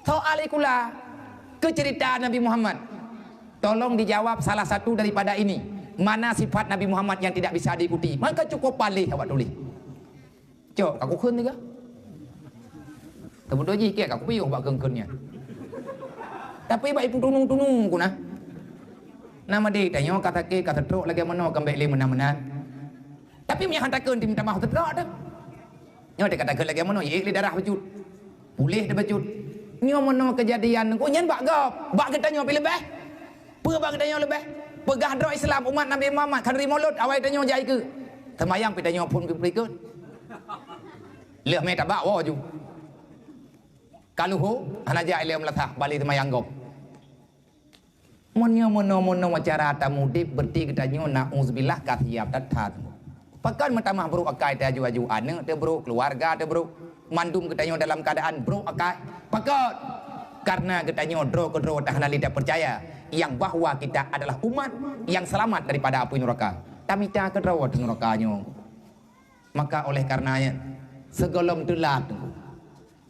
Soal sikula keu cerita Nabi Muhammad. Tolong dijawab salah satu daripada ini. Mana sifat Nabi Muhammad yang tidak bisa diikuti? Maka cukup paléh awak tuléh. Cok, ka kukheun tiga. Kemudian jih kek ka kupiôh bak keun-keun nyan. Tapi bak ipu tunung-tunung ku nah. Nama deh tanyoe ka sakét, ka setrok lagée meunoe kembali meunan-meunan. Tapi meunyo han takheun di minta maaf teutrok teuh. Nyoe teuka takheun lagée meunoe, iék lé darah bacut. Puléh teuh bacut. Nyoe meunoe keujadian, oh nyan bak gob, bak geutanyoe pi leubeh. Peue bak geutanyoe leubeh? Peugah droe Islam umat Nabi Muhammad khanuri mulod awai tanyoe jai keu. Seumayang pi tanyoe phon keu peurikot. Lheueh mé tabak woe ju. Kaluho hana jak ilée meulasah bali seumayang gob. Meunyoe meunoe-meunoe cara tamudeb, berarti geutanyoe, na'uzubillah, ka siab that-that. Pakon meutamah brok akai teuh aju-aju, aneuk teuh brok, keuluwarga teuh brok, mandum geutanyoe dalam keuadaan brok akai. Pakon? Karena geutanyoe droe keudroe tahana lé tapeucaya yang bahwa kita adalah umat yang selamat daripada api neraka. Tamita keudroe teuh neraka nyoe. Maka oleh karenanya, sigohlom teulat,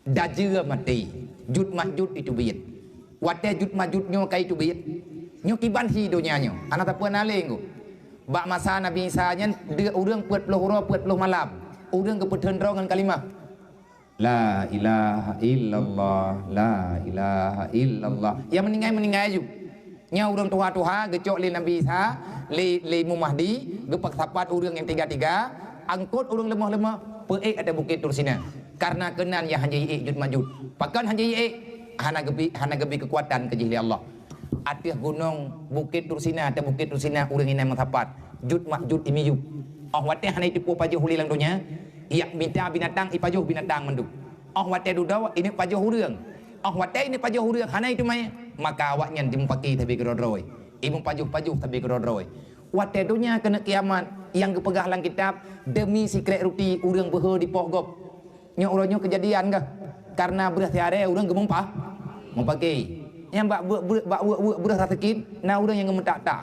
Dajeue maté, Jut Majut iteubiet. Watée Jut Majut nyoe ka iteubiet, nyoe kiban hi donya nyoe, hana sapeue na lé ngon. Bak masa Nabi Isa nyan, deuek ureuëng peuet ploh uroe peuet ploh malam, ureuëng geupeutheun droe ngon kalimah, "La ilaha illallah, la ilaha illallah." Nyang meuninggai, meuninggai aju. Nyan ureuëng tuha-tuha geucok lé Nabi Isa, lé, lé Imam Mahdi, geupeusapat ureuëng nyang tiga-tiga, angkot ureuëng leumoh-leumoh, peuék ateueh Bukét Tursina. Karena keunan nyang hana jiék Jut Majut. Pakon hana jiék? Hana geubi, hana geubi keukuatan keu jih lé Allah. Ateueh gunong Bukét Tursina, ateueh Bukét Tursina ureuëng inan meusapat, Jut Majut imiyup. Oh watée hana iteupeue pajoh ulée lam donya, yak mita binatang ipajoh binatang mandum. Oh watée dudoe ineuk pajoh ureuëng. Oh watée ineuk pajoh ureuëng hana iteumé, maka awaknyan jimeupaki sabe keudroe-droe. Imeupajôh-pajôh sabe keudroe-droe. Watée donya keuneuk kiamat, nyang geupeugah lam kitab, "Demi sikrek ruti ureuëng beuhe dipoh gob." Nyoe uroe nyoe keujadian kah? Kareuna breueh siarée ureuëng geumeumpah, meupaké. Nyang bak beuet-beuet, bak weuek-weuek breueh raseukin, na ureuëng nyang geumeutak-tak.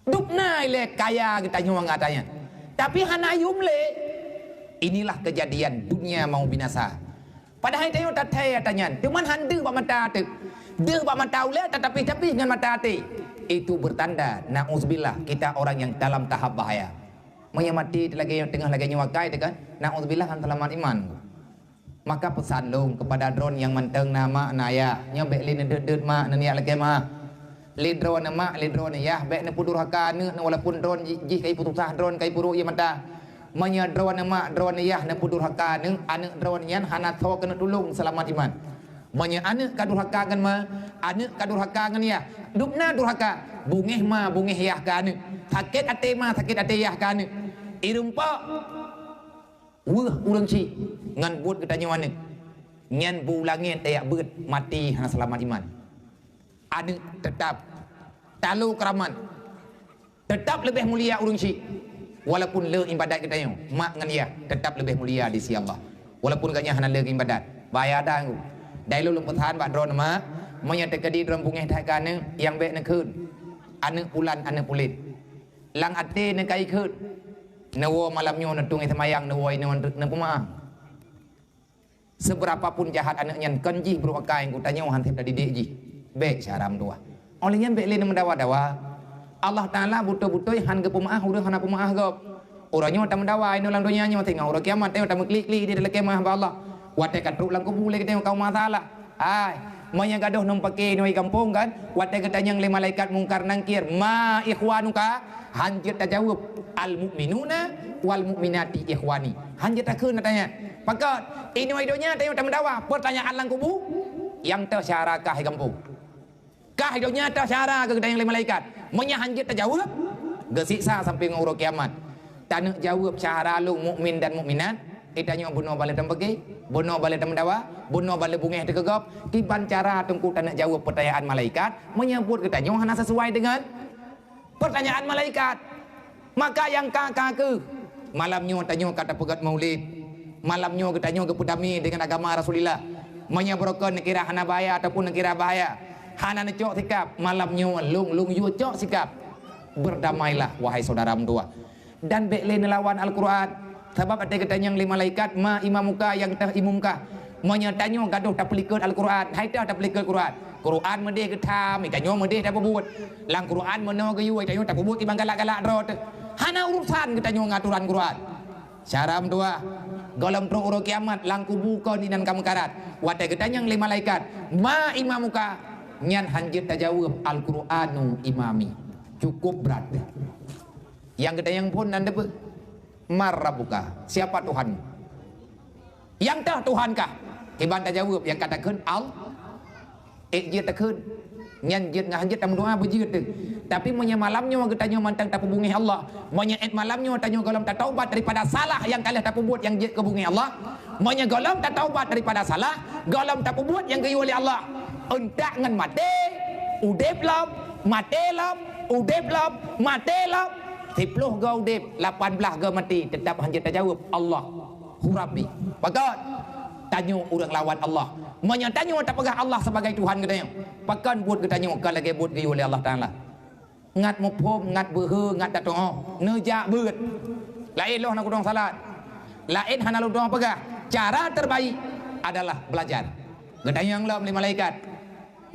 Dub na ilée kaya geutanyoe ngon ata nyan, tapi hana yum lé. Inilah keujadian dunia mau binasa. Padahai tanyoe tathée ata nyan, teuma han deuh bak mata teuk. Deuh bak mata ulée tatapih-tapih ngon mata até. Itu bertanda, nauzubillah, kita orang yang dalam tahap bahaya. Meunyoe maté lagée nyoe, teungoh lagée nyoe akai teuh kan, nauzubillah, han seulamat iman. Maka peusan lôn keupada droeneuh nyang mantong na mak na yah, nyoe bék lé neudeuet-deuet mak, neuniyak lakée meu'ah. Lé droeneuh mak, lé droeneuh yah, bék neupeudurhaka aneuëk neuh, walaupun droeneuh ji-, jih ka jipeususah, droeneuh ka jipeuruek ié mata. Meunyoe droeneuh mak, droeneuh yah neupeudurhaka aneuëk, aneuëk droeneuh nyan hana soe keuneuk tulông seulamat iman. Meunyoe aneuëk ka durhaka ngon ma, aneuëk ka durhaka ngon yah, dub na durhaka, beungéh ma, beungéh yah keu aneuëk, sakét até ma, sakét até yah keu aneuëk. Irumpok weueh ureuëng chik ngon buet geutanyoe aneuëk, nyan beu langét tajak beuet, maté hana seulamat iman. Aneuëk teutab talo keuramat, teutab leubeh mulia ureuëng chik. Walaupun le iébadat geutanyoe, mak ngon yah teutab leubeh mulia di sisi Allah. Walaupun gobnyan hana le iébadat, bahaya that. Dari lôn peusan bak droeneuh mak, meunyoe teukeudi droeneuh beungéh that keu aneuëk, nyang bék neukheun, "Aneuëk pulan, aneuëk pulen." Lam até neukai kheun, neuwoe malam nyoe neutueng seumayang, neuwoe inoe neupeumeu'ah. Seubeurapapun jahat aneuëk nyan, kon jih brok akai geutanyoe han sép tadidik jih, bék syara meutuwah. Óh lheueh nyan bék lé neumeudawa-dawa. Allah Taala beutôi-beutôi han geupeumeu'ah ureuëng hana peumeu'ah gob. Uroe nyoe tameudawa inoe lam donya nyoe, teungoh uroe kiamat tanyoe tameuklik-klik di lakée meu'ah bak Allah. Watée ka trok lam kubu lé geutanyoe ka masalah. Hai, meunyoe gadôh ngon paké inoe gampông kan, watée geutanyong lé malaikat Mungkar Nangkir, "Ma ikhwanuka?" Han jeuet tajaweueb, "Al-mu'minuna wal mu'minati ikhwani." Han jeuet takheun ata nyan. Pakon, inoe donya tanyoe tameudawa, peurtanyaan lam kubu, nyang teuh syara kah gampông. Kah donya teuh syara keu geutanyong lé malaikat. Meunyoe han jeuet tajaweueb, geusiksa sampoe ngon uroe kiamat. Taneuk jaweueb syara lôn mukmin dan mukminat, geutanyoe bunoe ban lé tameupaké, bunoe ban lé tameudawa, bunoe ban lé beungéh teuh keu gob, kiban cara Teungku taneuk jaweueb peurtanyaan malaikat, meunyoe buet geutanyoe hana sisuai deungon peurtanyaan malaikat. Maka nyang ka-ka kheueh, malam nyoe tanyoe ka tapeugét maulid, malam nyoe geutanyoe geupeudamé deungon agama Rasulullah. Meunyoe beurukon neukira hana bahaya ataupun neukira bahaya, hana neucok sikab, malam nyoe lôn-lôn yue cok sikab. Berdamailah, wahai syedara meutuwah, dan bék lé neulawan Al-Qur'an. Sabab watée geutanyong lé malaikat, "Ma imamuka?" nyang teuh imum kah. Meunyoe tanyoe gadôh tapeulikot Al-Qur'an, hai teuh tapeulikot Qur'an. Qur'an meudeh geutham, tanyoe meudeh tapeubuet. Lam Qur'an meunoe geuyue, tanyoe tapeubuet kiban galak-galak droe teuh. Hana urusan geutanyoe ngon aturan Qur'an. Syedara meutuwah, gohlom trok uroe kiamat lam kubu kon inan ka meukarat. Watée geutanyong lé malaikat, "Ma imamuka?" nyan han jeuet tajaweueb, "Al-Qur'anu imami." Cukup brat. Nyang geutanyong phon nan deubeuh, "Man rabbuka?" Siapa Tuhanmu? Nyang teuh Tuhan kah? Kiban tajaweueb nyang ka takheun, "Al-," ék jeuet takheun. Nyan jeuet ngon han jeuet tameudoá beujeuet teuh. Tapi meunyoe malam nyoe geutanyoe mantong tapeubeungéh Allah, meunyoe ék malam nyoe tanyoe gohlom tataubat daripada salah nyang ka lheueh tapeubuet nyang jeuet keu beungéh Allah, meunyoe gohlom tataubat daripada salah, gohlom tapeubuet nyang geuyue lé Allah, euntak ngon maté, udeb lom, maté lom, udeb lom, maté lom, siploh goe udeb, lapan blaih goe maté, teutap han jeuet tajaweueb, "Allahu Rabbi." Pakon? Tanyoe ureuëng lawan Allah. Meunyoe tanyoe tapeugah Allah sibagai Tuhan geutanyoe, pakon buet geutanyoe ka lagée buet geuyue lé Allah Taala? Ngat muphom, ngat beuhe, ngat tateu'oh, neujak beuet. Laén lôn hana kudong salat, laén hana lôn dong peugah. Cara terbaik adalah belajar. Geutanyong lom lé malaikat,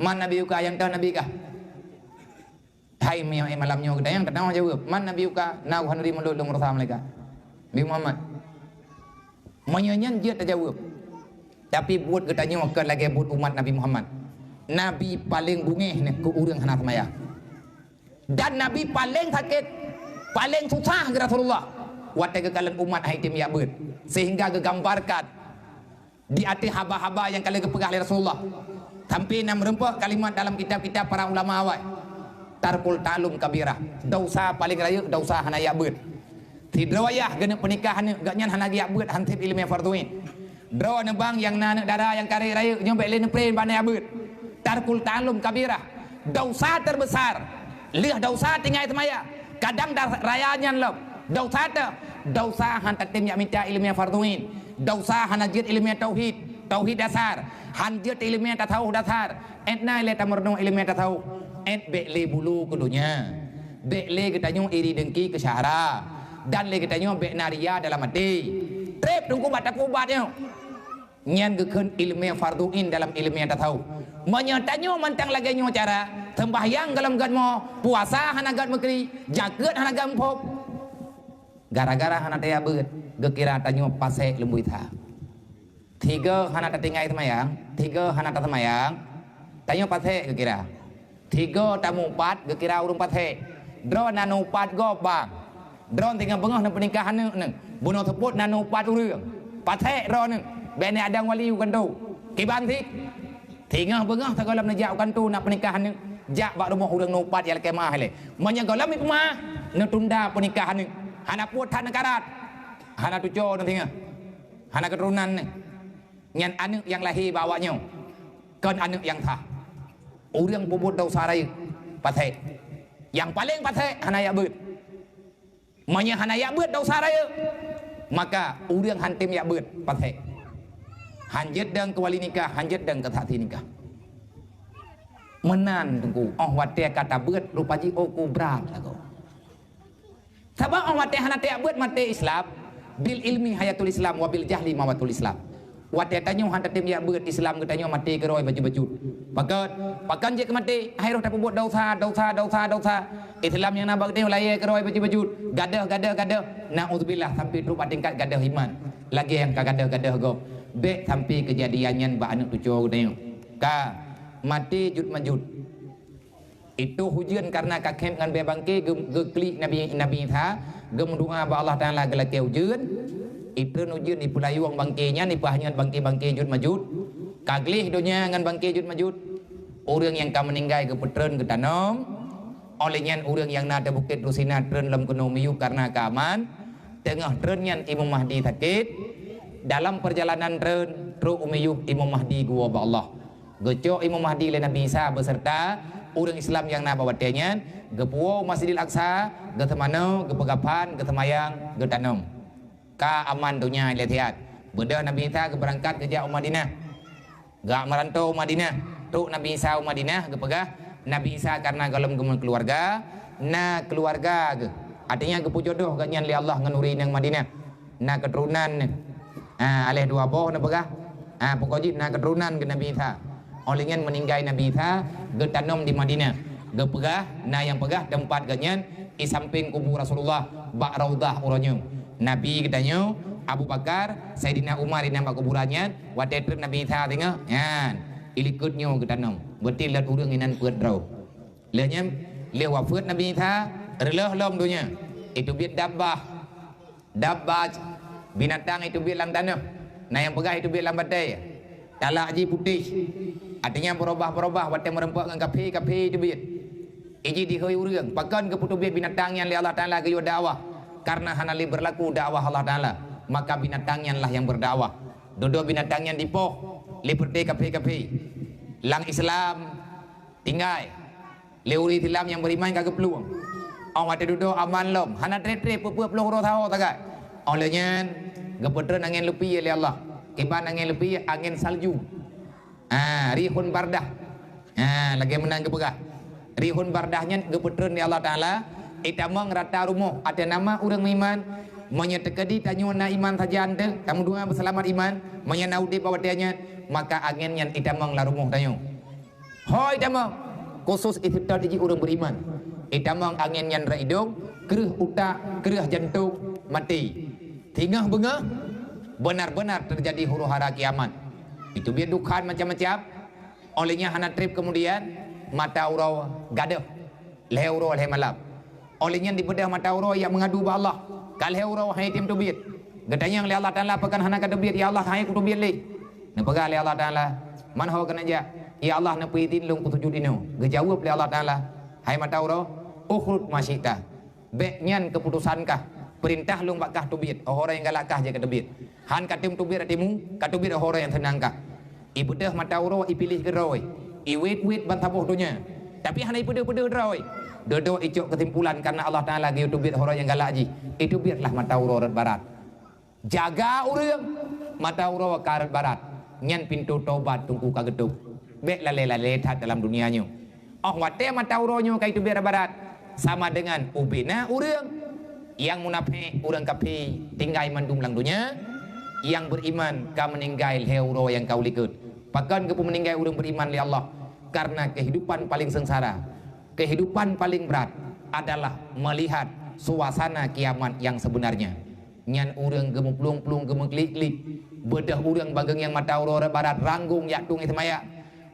"Man nabiyuka?" Nyang teuh nabi kah? Hai, meunyoe malam nyoe geutanyong, teuh jaweueb, "Man nabiyuka?" "Na Tuhan ri mulod lôn rasa malaikat, Nabi Muhammad." Meunyoe nyan jeuet tajaweueb. Tapi buet geutanyoe kon lagée buet umat Nabi Muhammad. Nabi paleng beungéh nyan keu ureuëng hana seumayang. Dan Nabi paleng sakét, paleng susah keu Rasulullah watée geukalon umat hai tem jak beuet, sehingga geugambarkan di ateueh haba-haba nyang ka lheueh geupeugah lé Rasulullah. Sampai na meurumpok kalimat dalam kitab-kitab para ulama awai, "Tarkul ta'allum kabirah." Desya paleng rayeuk, desya hana jak beuet. Sidroe yah geuneuk peunikah aneuëk, gobnyan hana geujak beuet han sép iéleumé fardhu ain. Droeneuh bang nyang na aneuëk dara nyang ka rayeuk-rayeuk, nyoe bék lé neupren bak na jak beuet. Tarkul ta'allum kabirah, dosa terbesar. Lheueh dosa tinggai seumayang, kadang da-, raya nyan lom. Dosa teuh, dosa han tatem jak mita ileumèe fardhu'ain. Dosa hana jeuet ileumèe tauhid, tauhid dasar. Han jeuet ileumèe tasawuf dasar. Ét na ilèe tameurunoe ileumèe tasawuf. Ét bèk lé bulu keu donya. Bèk lé geutanyoe iri deungki keu syahra. Dan lé geutanyoe bèk na ria dalam até. Trép teungku bak takubat nyoe. Nyan geukheun ileumèe fardhu'ain dalam ileumèe tasawuf. Meunyoe tanyoe mantong lagèe nyoe cara, seumbahyang gohlom göt mo, puasa hana göt meukri, jakeuet hana göt muphom. Gara-gara hana tajak beuet, geukira tanyoe pasék lumboi that. Tiga hana tatinggai seumayang, tiga hana taseumayang, tanyoe pasék geukira. Tiga tamupat geukira ureueng pasék. Droe na neupat gob bang. Droe singoh beungoh neupeunikah aneuk neuh. Bunoe seupôt na neupat ureueng. Pasék droe neuh. Bèk neuadong wali u kantô. Kiban sit. Singoh beungoh sigohlom neujak u kantô na peunikah aneuk. Jak bak rumoh ureueng neupat nyang lakèe meu'ah ilèe. Meunyoe gohlom ipeumeu'ah, neutunda peunikah aneuk. Hana pue that neukarat. Hana tuco neuh singoh. Hana keuturonan neuh. Nyan aneuk nyang lahé bak awaknyoe. Kon aneuk nyang sah. Ureueng peubuet desya rayeuk, pasék. Nyang paleng pasék hana jak beuet. Meunyoe hana jak beuet desya rayeuk, maka ureueng han tem jak beuet, pasék. Han jeuet dong keu wali nikah, han jeuet dong keu saksi nikah. Meunan teungku, 'oh watèe ka tabeuet rupa jih 'oh ku brat lagoe. Sabab 'oh watèe hana tajak beuet maté Islam, bil ilmi hayatul Islam wa bil jahli mawatul Islam. Watèe tanyoe hana tatem jak beuet, Islam geutanyoe maté keudroe bacut-bacut. Pakon? Pakon jeuet keu maté? Hai roh tapeubuet desya, desya, desya, desya. Islam nyang na bak geutanyoe layèe keudroe bacut-bacut. Gadoh, gadoh, gadoh. Naudzubillah, sampai trok bak tingkat gadoh iman. Lagèe nyang ka gadoh-gadoh gob. Bèk sampai keujadian nyan bak aneuk cuco geutanyoe. Ka maté jut-majut. Itoh ujeuen kareuna ka khép ngon bèe bangké geu-, geuklik Nabi, Nabi Isa, geumeudoa bak Allah Taala geulakèe ujeuen. Itreun ujeuen ipeulayueng bangké nyan, ipeuhanyot bangké-bangké jut-majut. Ka gleh donya ngon bangké jut-majut. Ureueng nyang ka meuninggai geupeutreun geutanom. Óh lheueh nyan ureueng nyang na ateueh bukét Tursina treun lom keunoe miyueb kareuna keuaman. Teungoh treun nyan Imam Mahdi sakét. Dalam peurjalanan treun, trok u miyueb Imam Mahdi geuwoe bak Allah. Geucok Imam Mahdi lé Nabi Isa beuseurta ureueng Islam nyang na bak watèe nyan, geupuwoe Masjidil Aqsa, geuseumanoe, geupeugah phan, geuseumayang, geutanom. Ka aman donya ilèe siat. Beudôh Nabi Isa geubeurangkat geujak u Madinah. Geujak meuranto u Madinah. Trok Nabi Isa u Madinah geupeugah, Nabi Isa kareuna gohlom geumeukeuluwarga, na keuluwarga geuh. Artinya geupeujodoh geuh nyan lé Allah ngon ureueng inong Madinah. Na keuturonan nyan. Ha, aléh dua boh neupeugah. Ha, pokok jih na keuturonan geuh Nabi Isa. Óh lheueh nyan meuninggai Nabi Isa, geutanom di Madinah. Geupeugah, na nyang peugah teumpat geuh nyan di sampéng kubu Rasulullah bak Raudhah uroe nyoe. Nabi geutanyoe, Abu Bakar, Saidina Umar inan bak kuburan nyan, watèe treuk Nabi Isa singoh, nyan, di likôt nyoe geutanom. Beutôi lôn ureueng inan peuet droe. Lheueh nyan, lheueh wafeuet Nabi Isa, reuloh lom donya. Iteubiet dabbah. Dabbah, binatang iteubiet lam tanoh. Na nyang peugah iteubiet lam batèe. Talak jih putéh. Artinya beurubah-beurubah watèe meureumpok ngon kafé, kafé iteubiet. Iji dihôi ureueng, pakon geupeuteubiet binatang nyan lé Allah Taala geuyue dakwah? Kareuna hana lé beurlaku dakwah Allah Taala, maka binatang nyan lah nyang beurdakwah. Dudoe binatang nyan dipoh lé peureté kafé-kafé. Lam Islam tinggai. Lé ureueng Islam nyang beriman ka geuplueng. Óh watèe dudoe aman lom, hana trép-trép peue-peue ploh uroe saho sagai. Óh lheueh nyan geupeutreun angén leupie lé Allah. Kiban angén leupie, angén salju. Ah, rihun bardah. Ah, lagèe meunan geupeugah. Rihun bardah nyan geupeutreun lé Allah Taala, itamong rata rumoh ateueh nama ureueng meuiman. Meunyoe teukeudi tanyoe na iman sajan teuh, tameudoa beuseulamat iman, meunyoe na udép bak watèe nyan, maka angén nyan itamong lam rumoh tanyoe. Hôi tamong, khusus iseutôt jih ureueng beriman. Itamong angén nyan rot idong, kreueh utak, kreueh jantong, maté. Singoh beungoh, beunar-beunar teujadi huru-hara kiamat. Iteubiet dukhan macam-macam, óh lheueh nyan hana trép keumudian, mata uroe gadôh. Lhèe uroe lhèe malam. Óh lheueh nyan dibeudôh mata uroe jak meungadu bak Allah. Ka lhèe uroe han jitem teubiet. Geutanyong lé Allah Taala, "Pakon hana ka teubiet, ya Allah, han kuteubiet lé?" Neupeugah lé Allah Taala, "Man ho keuneuk jak?" "Ya Allah, neupeuidhin lôn kusujut inoe." Geujaweueb lé Allah Taala, "Hai mata uroe, ukhruj ma syi'ta." Bèk nyan keuputosan kah, peurintah lôn bak kah teubiet, óh uroe nyang galak kah jeuet ka teubiet. Han ka tem teubiet atimu, ka teubiet óh uroe nyang seunang kah. Ibeudôh mata uroe, ipiléh keudroe. Iwet-wet ban saboh donya, tapi hana ipeudeuh-peudeuh droe. Dudoe icok keusimpulan, karena Allah Taala geuyue teubiet uroe nyang galak jih, iteubietlah mata uroe rot barat. Jaga ureuëng, mata uroe ka rot barat, nyan pintoe tobat teungku ka geutôp. Bék lalée-lalée that dalam dunia nyoe. Óh watée mata uroe nyoe ka iteubiet rot barat, sama dengan ubena ureuëng. Nyang munafék, ureuëng kafé, tinggai mandum lam donya. Nyang beuiman ka meuninggai lhée uroe nyang ka u likot. Pakon geupeumeuninggai ureuëng beuiman lé Allah? Karena kehidupan paling sengsara, kehidupan paling berat adalah melihat suasana kiamat yang sebenarnya. Nyan ureuëng geumeuplueng-plueng, geumeuklik-klik, beudôh ureuëng bageueng nyang mata uroe rot barat ranggong jak tueng seumayang.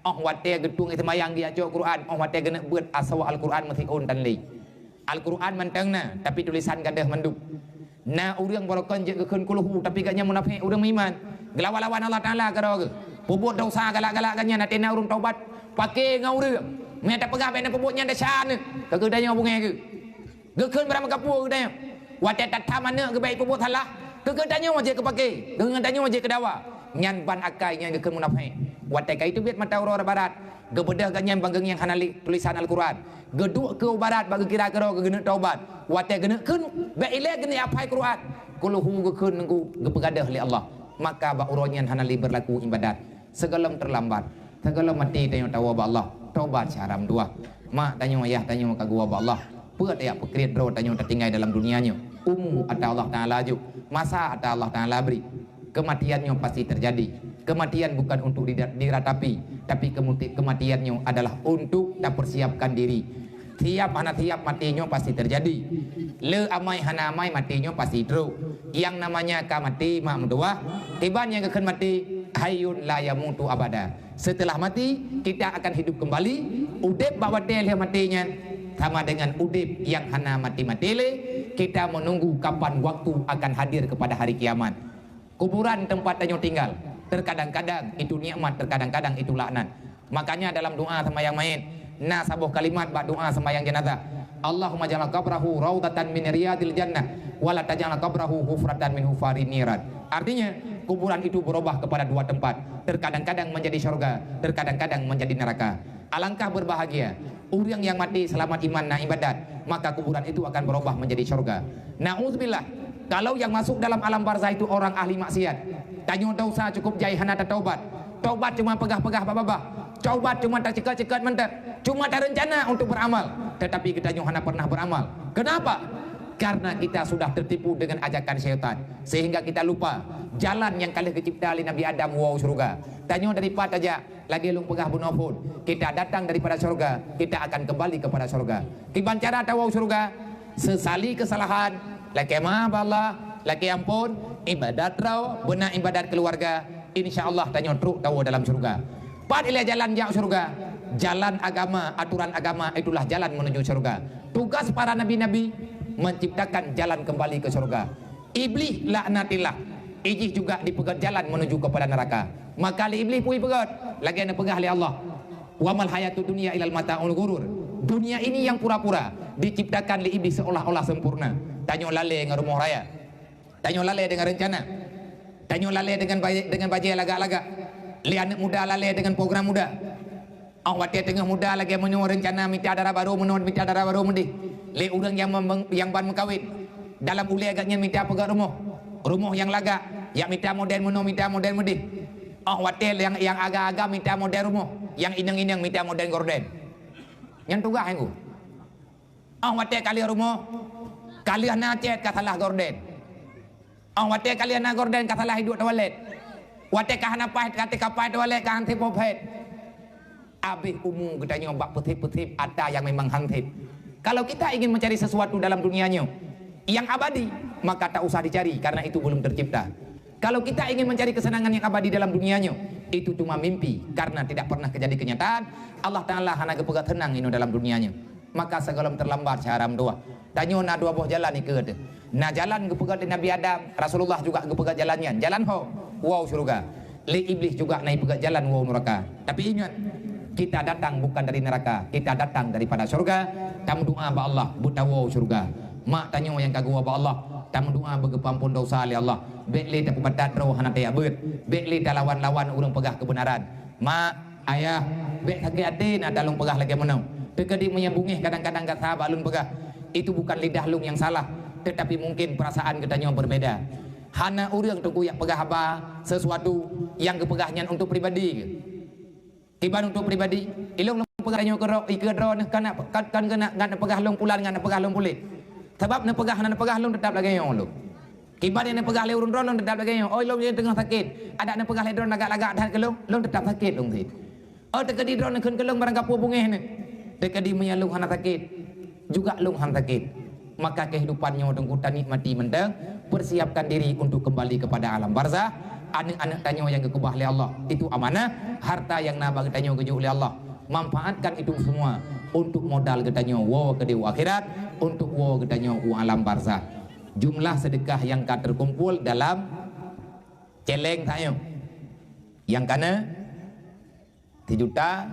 Óh watée geutueng seumayang geujak cok Quran, óh watée geuneuk beuet asoe Al-Quran meusiôn tan lé. Al-Quran mantong na, tapi tulisan gadôh mandum. Na ureuëng barokon jeuet geukheun kulhu, tapi gobnyan munafék, ureuëng meuiman. Geulawan-lawan Allah Taala keudroe geuh. Peubuet desya galak-galak gobnyan, até na ureuëng taubat, paké ngon ureuëng. Meunyo tapeugah bék na peubuet nyan desya neuh, keu geutanyoe beungéh geuh. Geukheun barang meukapeue geutanyoe. Watée tatham aneuëk geuh bék peubuet salah, keu geutanyoe jeuet keupaké, keu geutanyoe jeuet keudawa. Nyan ban akai nyan geukheun munafék. Watée ka iteubiet mata uroe rot barat, geubeudôh gobnyan bageueng nyang hana li tulisan Al-Quran. Geuduek keu u barat bak geukira keudroe geuh geuneuk taubat. Watée geuneuk kheun bék ilée geuneuk aphai Quran, kulhu geukheun nunggu geupeugadôh lé Allah. Maka bak uroe nyan hana lé beurlaku iébadat. Sigohlom teulambat, sigohlom maté tanyoe tawoe bak Allah, taubat syara meutuwah. Mak tanyoe, ayah tanyoe ka geuwoe bak Allah. Peue tajak peukriet droe tanyoe tatinggai dalam dunia nyoe? Umu ata Allah Taala jok, masa ata Allah Taala bri. Kematian nyoe pasti terjadi. Kematian bukan untuk dida-, diratapi, tapi kemuti-, kematian nyoe adalah untuk tapersiapkan diri. Siap hana siap maté nyoe pasti terjadi. Le amai hana amai maté nyoe pasti trok. Nyang namanya ka maté mak meutuwah, kiban nyang geukheun maté, hayyun la yamutu abada. Setelah mati, kita akan hidup kembali. Udeb bak watée lheueh maté nyan sama dengan udeb nyang hana mati-mati lé. Kita menunggu kapan waktu akan hadir kepada hari kiamat. Kuburan tempat tanyoe tinggal, terkadang-kadang itu nikmat, terkadang-kadang itu laknat. Makanya dalam doa sembahyang mait, na saboh kalimat bak doa sembahyang jenazah, "Allahumma ja'al qabrahu raudatan min riyadil jannah, wa la taj'al qabrahu hufratan min hufarin niran." Artinya, kuburan itu berubah kepada dua tempat, terkadang-kadang menjadi syurga, terkadang-kadang menjadi neraka. Alangkah berbahagia ureuëng nyang maté seulamat iman na iébadat, maka kuburan itu akan berubah menjadi syurga. Na'udzubillah, kalau nyang masuk dalam alam barzah itu orang ahli maksiat, tanyoe desya cukup jai hana tataubat. Taubat cuma peugah-peugah bak babah, taubat cuma taceukat-ceukat mantong, cuma tarencana untuk beramal, tetapi geutanyoe hana pernah beramal. Kenapa? Karena kita sudah tertipu dengan ajakan syaitan, sehingga kita lupa jalan nyang ka lheueh geucipta lé Nabi Adam woe syeuruga. Tanyoe dari pat tajak, lagée lôn peugah bunoe phon, kita datang daripada syurga, kita akan kembali kepada syurga. Kiban cara tawoe syurga? Sesali kesalahan, lakée maaf bak Allah, lakée amphon, iébadat droe, beuna iébadat keuluwarga, insya Allah tanyoe trok tawoe dalam syurga. Pat ilée jalan jak syurga? Jalan agama, aturan agama, itulah jalan menuju syurga. Tugas para nabi-nabi menciptakan jalan kembali ke syurga. Iblih laknatillah, ijih juga dipeugét jalan menuju kepada neraka. Maka lé Iblih peue ipeugét? Lagée neupeugah lé Allah, "Wa mal hayatud dunya illal mata'ul ghurur." Dunia ini yang pura-pura, diciptakan lé Iblih seolah-olah sempurna. Tanyoe lalée ngon rumoh raya. Tanyoe lalée deungon reuncana. Tanyoe lalée deungon ba-, deungon bajée lagak-lagak. Lé aneuëk muda lalée deungon program muda. Óh watée teungoh muda lagée meunyoe reuncana mita dara barô meunan, mita dara barô meudéh. Lé ureuëng nyang mem-, nyang ban meukawen, dalam ulée gobnyan mita peugét rumoh. Rumoh nyang lagak, jak mita model meunan, mita model meudéh. Óh watée nyang, nyang agam-agam mita model rumoh, nyang inong-inong mita model gorden. Nyan tugaih nyang ku. Óh watée ka lheueh rumoh, ka lheueh na cét ka salah gorden. Óh watée ka lheueh na gorden ka salah iduek toilet. Watée ka hana paih, ka teuka paih toilet ka han sép phet. Abéh umu geutanyoe bak peusép-peusép ata nyang memang han sép. Kalau kita ingin mencari sesuatu dalam dunia nyoe yang abadi, maka tak usah dicari karena itu belum tercipta. Kalau kita ingin mencari kesenangan yang abadi dalam dunia nyoe, itu cuma mimpi karena tidak pernah terjadi kenyataan. Allah Taala hana geupeugét seunang inoe dalam dunia nyoe. Maka sigohlom teulambat syara meutuwah. Tanyoe na dua boh jalan ikeue teuh. Na jalan geupeugét lé Nabi Adam, Rasulullah juga geupeugét jalan nyan, jalan ho, woe syeuruga. Lé Iblih juga na ipeugét jalan woe nuraka. Tapi ingat, kita datang bukan dari neraka, kita datang daripada syeuruga. Tameudoa bak Allah beutawoe syeuruga. Mak tanyoe nyang ka geuwoe bak Allah, tameudoa beugeupeuamphon desya lé Allah. Bék lé tapeubatat droe hana tajak beuet. Bék lé talawan-lawan ureuëng peugah keubeunaran. Mak, ayah, Bék sakét até na talôn peugah lagée meunoe. Teukeudi meunyoe beungéh kadang-kadang gata bak lôn peugah, itu bukan lidah lôn nyang salah, tetapi mungkin perasaan geutanyoe berbeda. Hana ureuëng teungku jak peugah haba sesuatu nyang geupeugah nyan untuk pribadi geuh. Kiban untuk pribadi, ilong lôn peugah tanyoe keudroe, ikeue droe neuh kan, kan, kan keuneuk ngat neupeugah lôn pulan ngat neupeugah lôn puléh. Sabab neupeugah hana neupeugah lôn teutap lagée nyoe lôn. Kiban nyang neupeugah lé ureuëng droe lôn teutap lagée nyoe. Oh, ilong nyoe teungoh sakét. Adak neupeugah lé droe lagak-lagak that keu lôn, lôn teutap sakét lôn sit. Oh, teukeudi droe neukheun keu lôn barang kapeue beungéh neuh. Teukeudi meunyoe lôn hana sakét, juga lôn hana sakét. Maka kehidupan nyoe teungku tanikmati mantong, persiapkan diri untuk kembali kepada alam barzah. Aneuëk-aneuëk tanyoe nyang geukeubah lé Allah, itu amanah, harta nyang na bak geutanyoe geujok lé Allah. Manfaatkan itu semua untuk modal geutanyoe woe keudeh u akhirat, untuk woe geutanyoe u alam barzah. Jumlah sedekah nyang ka terkumpul dalam celeng tanyoe. Nyang kana sijuta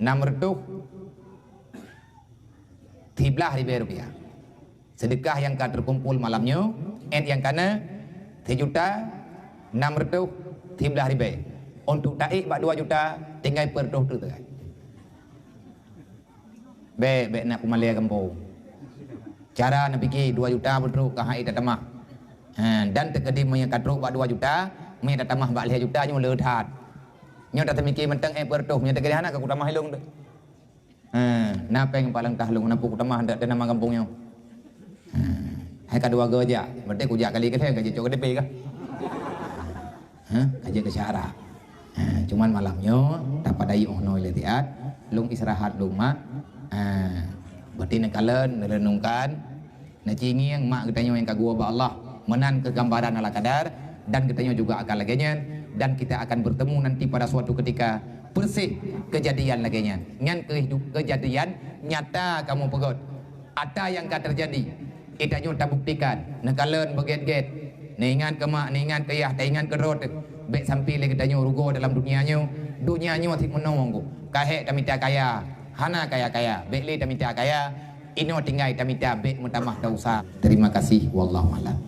nam reutôh siblaih ribée rupiah. Sedekah nyang ka terkumpul malam nyoe, ét nyang kana sijuta nam reutôh siblaih ribée. Untuk taék bak dua juta, tinggai peureutôh teuk teukai. Bék, bék na peumalée gampông. Cara neupiké dua juta peutrok ka hai tatamah. Ha, dan teukeudi meunyoe ka trok bak dua juta, meunyoe tatamah bak lhée juta nyoe le that. Nyoe tateumiki mantong ék peureutôh, meunyoe teukeudi hana ka kutamah ilong tu. Ha, na péng palang tahlong, na peue kutamah dak nama gampông nyoe. Ha, hai ka dua go jak, berarti kujak kali keudeh ka jicok K T P kah? Ha, ka jeuet keu syarat. Ha, cuman malam nyoe tapadayueng noe lé tiat, lôn istirahat lôn mak. Ha, berarti neukalon, neurenungkan, neucingieng mak geutanyoe nyang ka geuwoe bak Allah. Meunan keuh gambaran ala kadar, dan geutanyoe juga akan lagée nyan, dan kita akan bertemu nanti pada suatu ketika persis kejadian lagée nyan. Nyan keuh keujadian nyata kamoe peugét. Ata nyang ka teujadi, geutanyoe tabuktikan, neukalon beugét-gét, neuingat keu mak, neuingat keu yah, taingat keu droe teuh. Bék sampai lé geutanyoe rugoe dalam dunia nyoe. Dunia nyoe sit meunoe ngon ka hék tamita kaya, hana kaya-kaya, bék lé tamita kaya, inoe tinggai tamita bék meutamah tausa. Terima kasih, wallahu a'lam.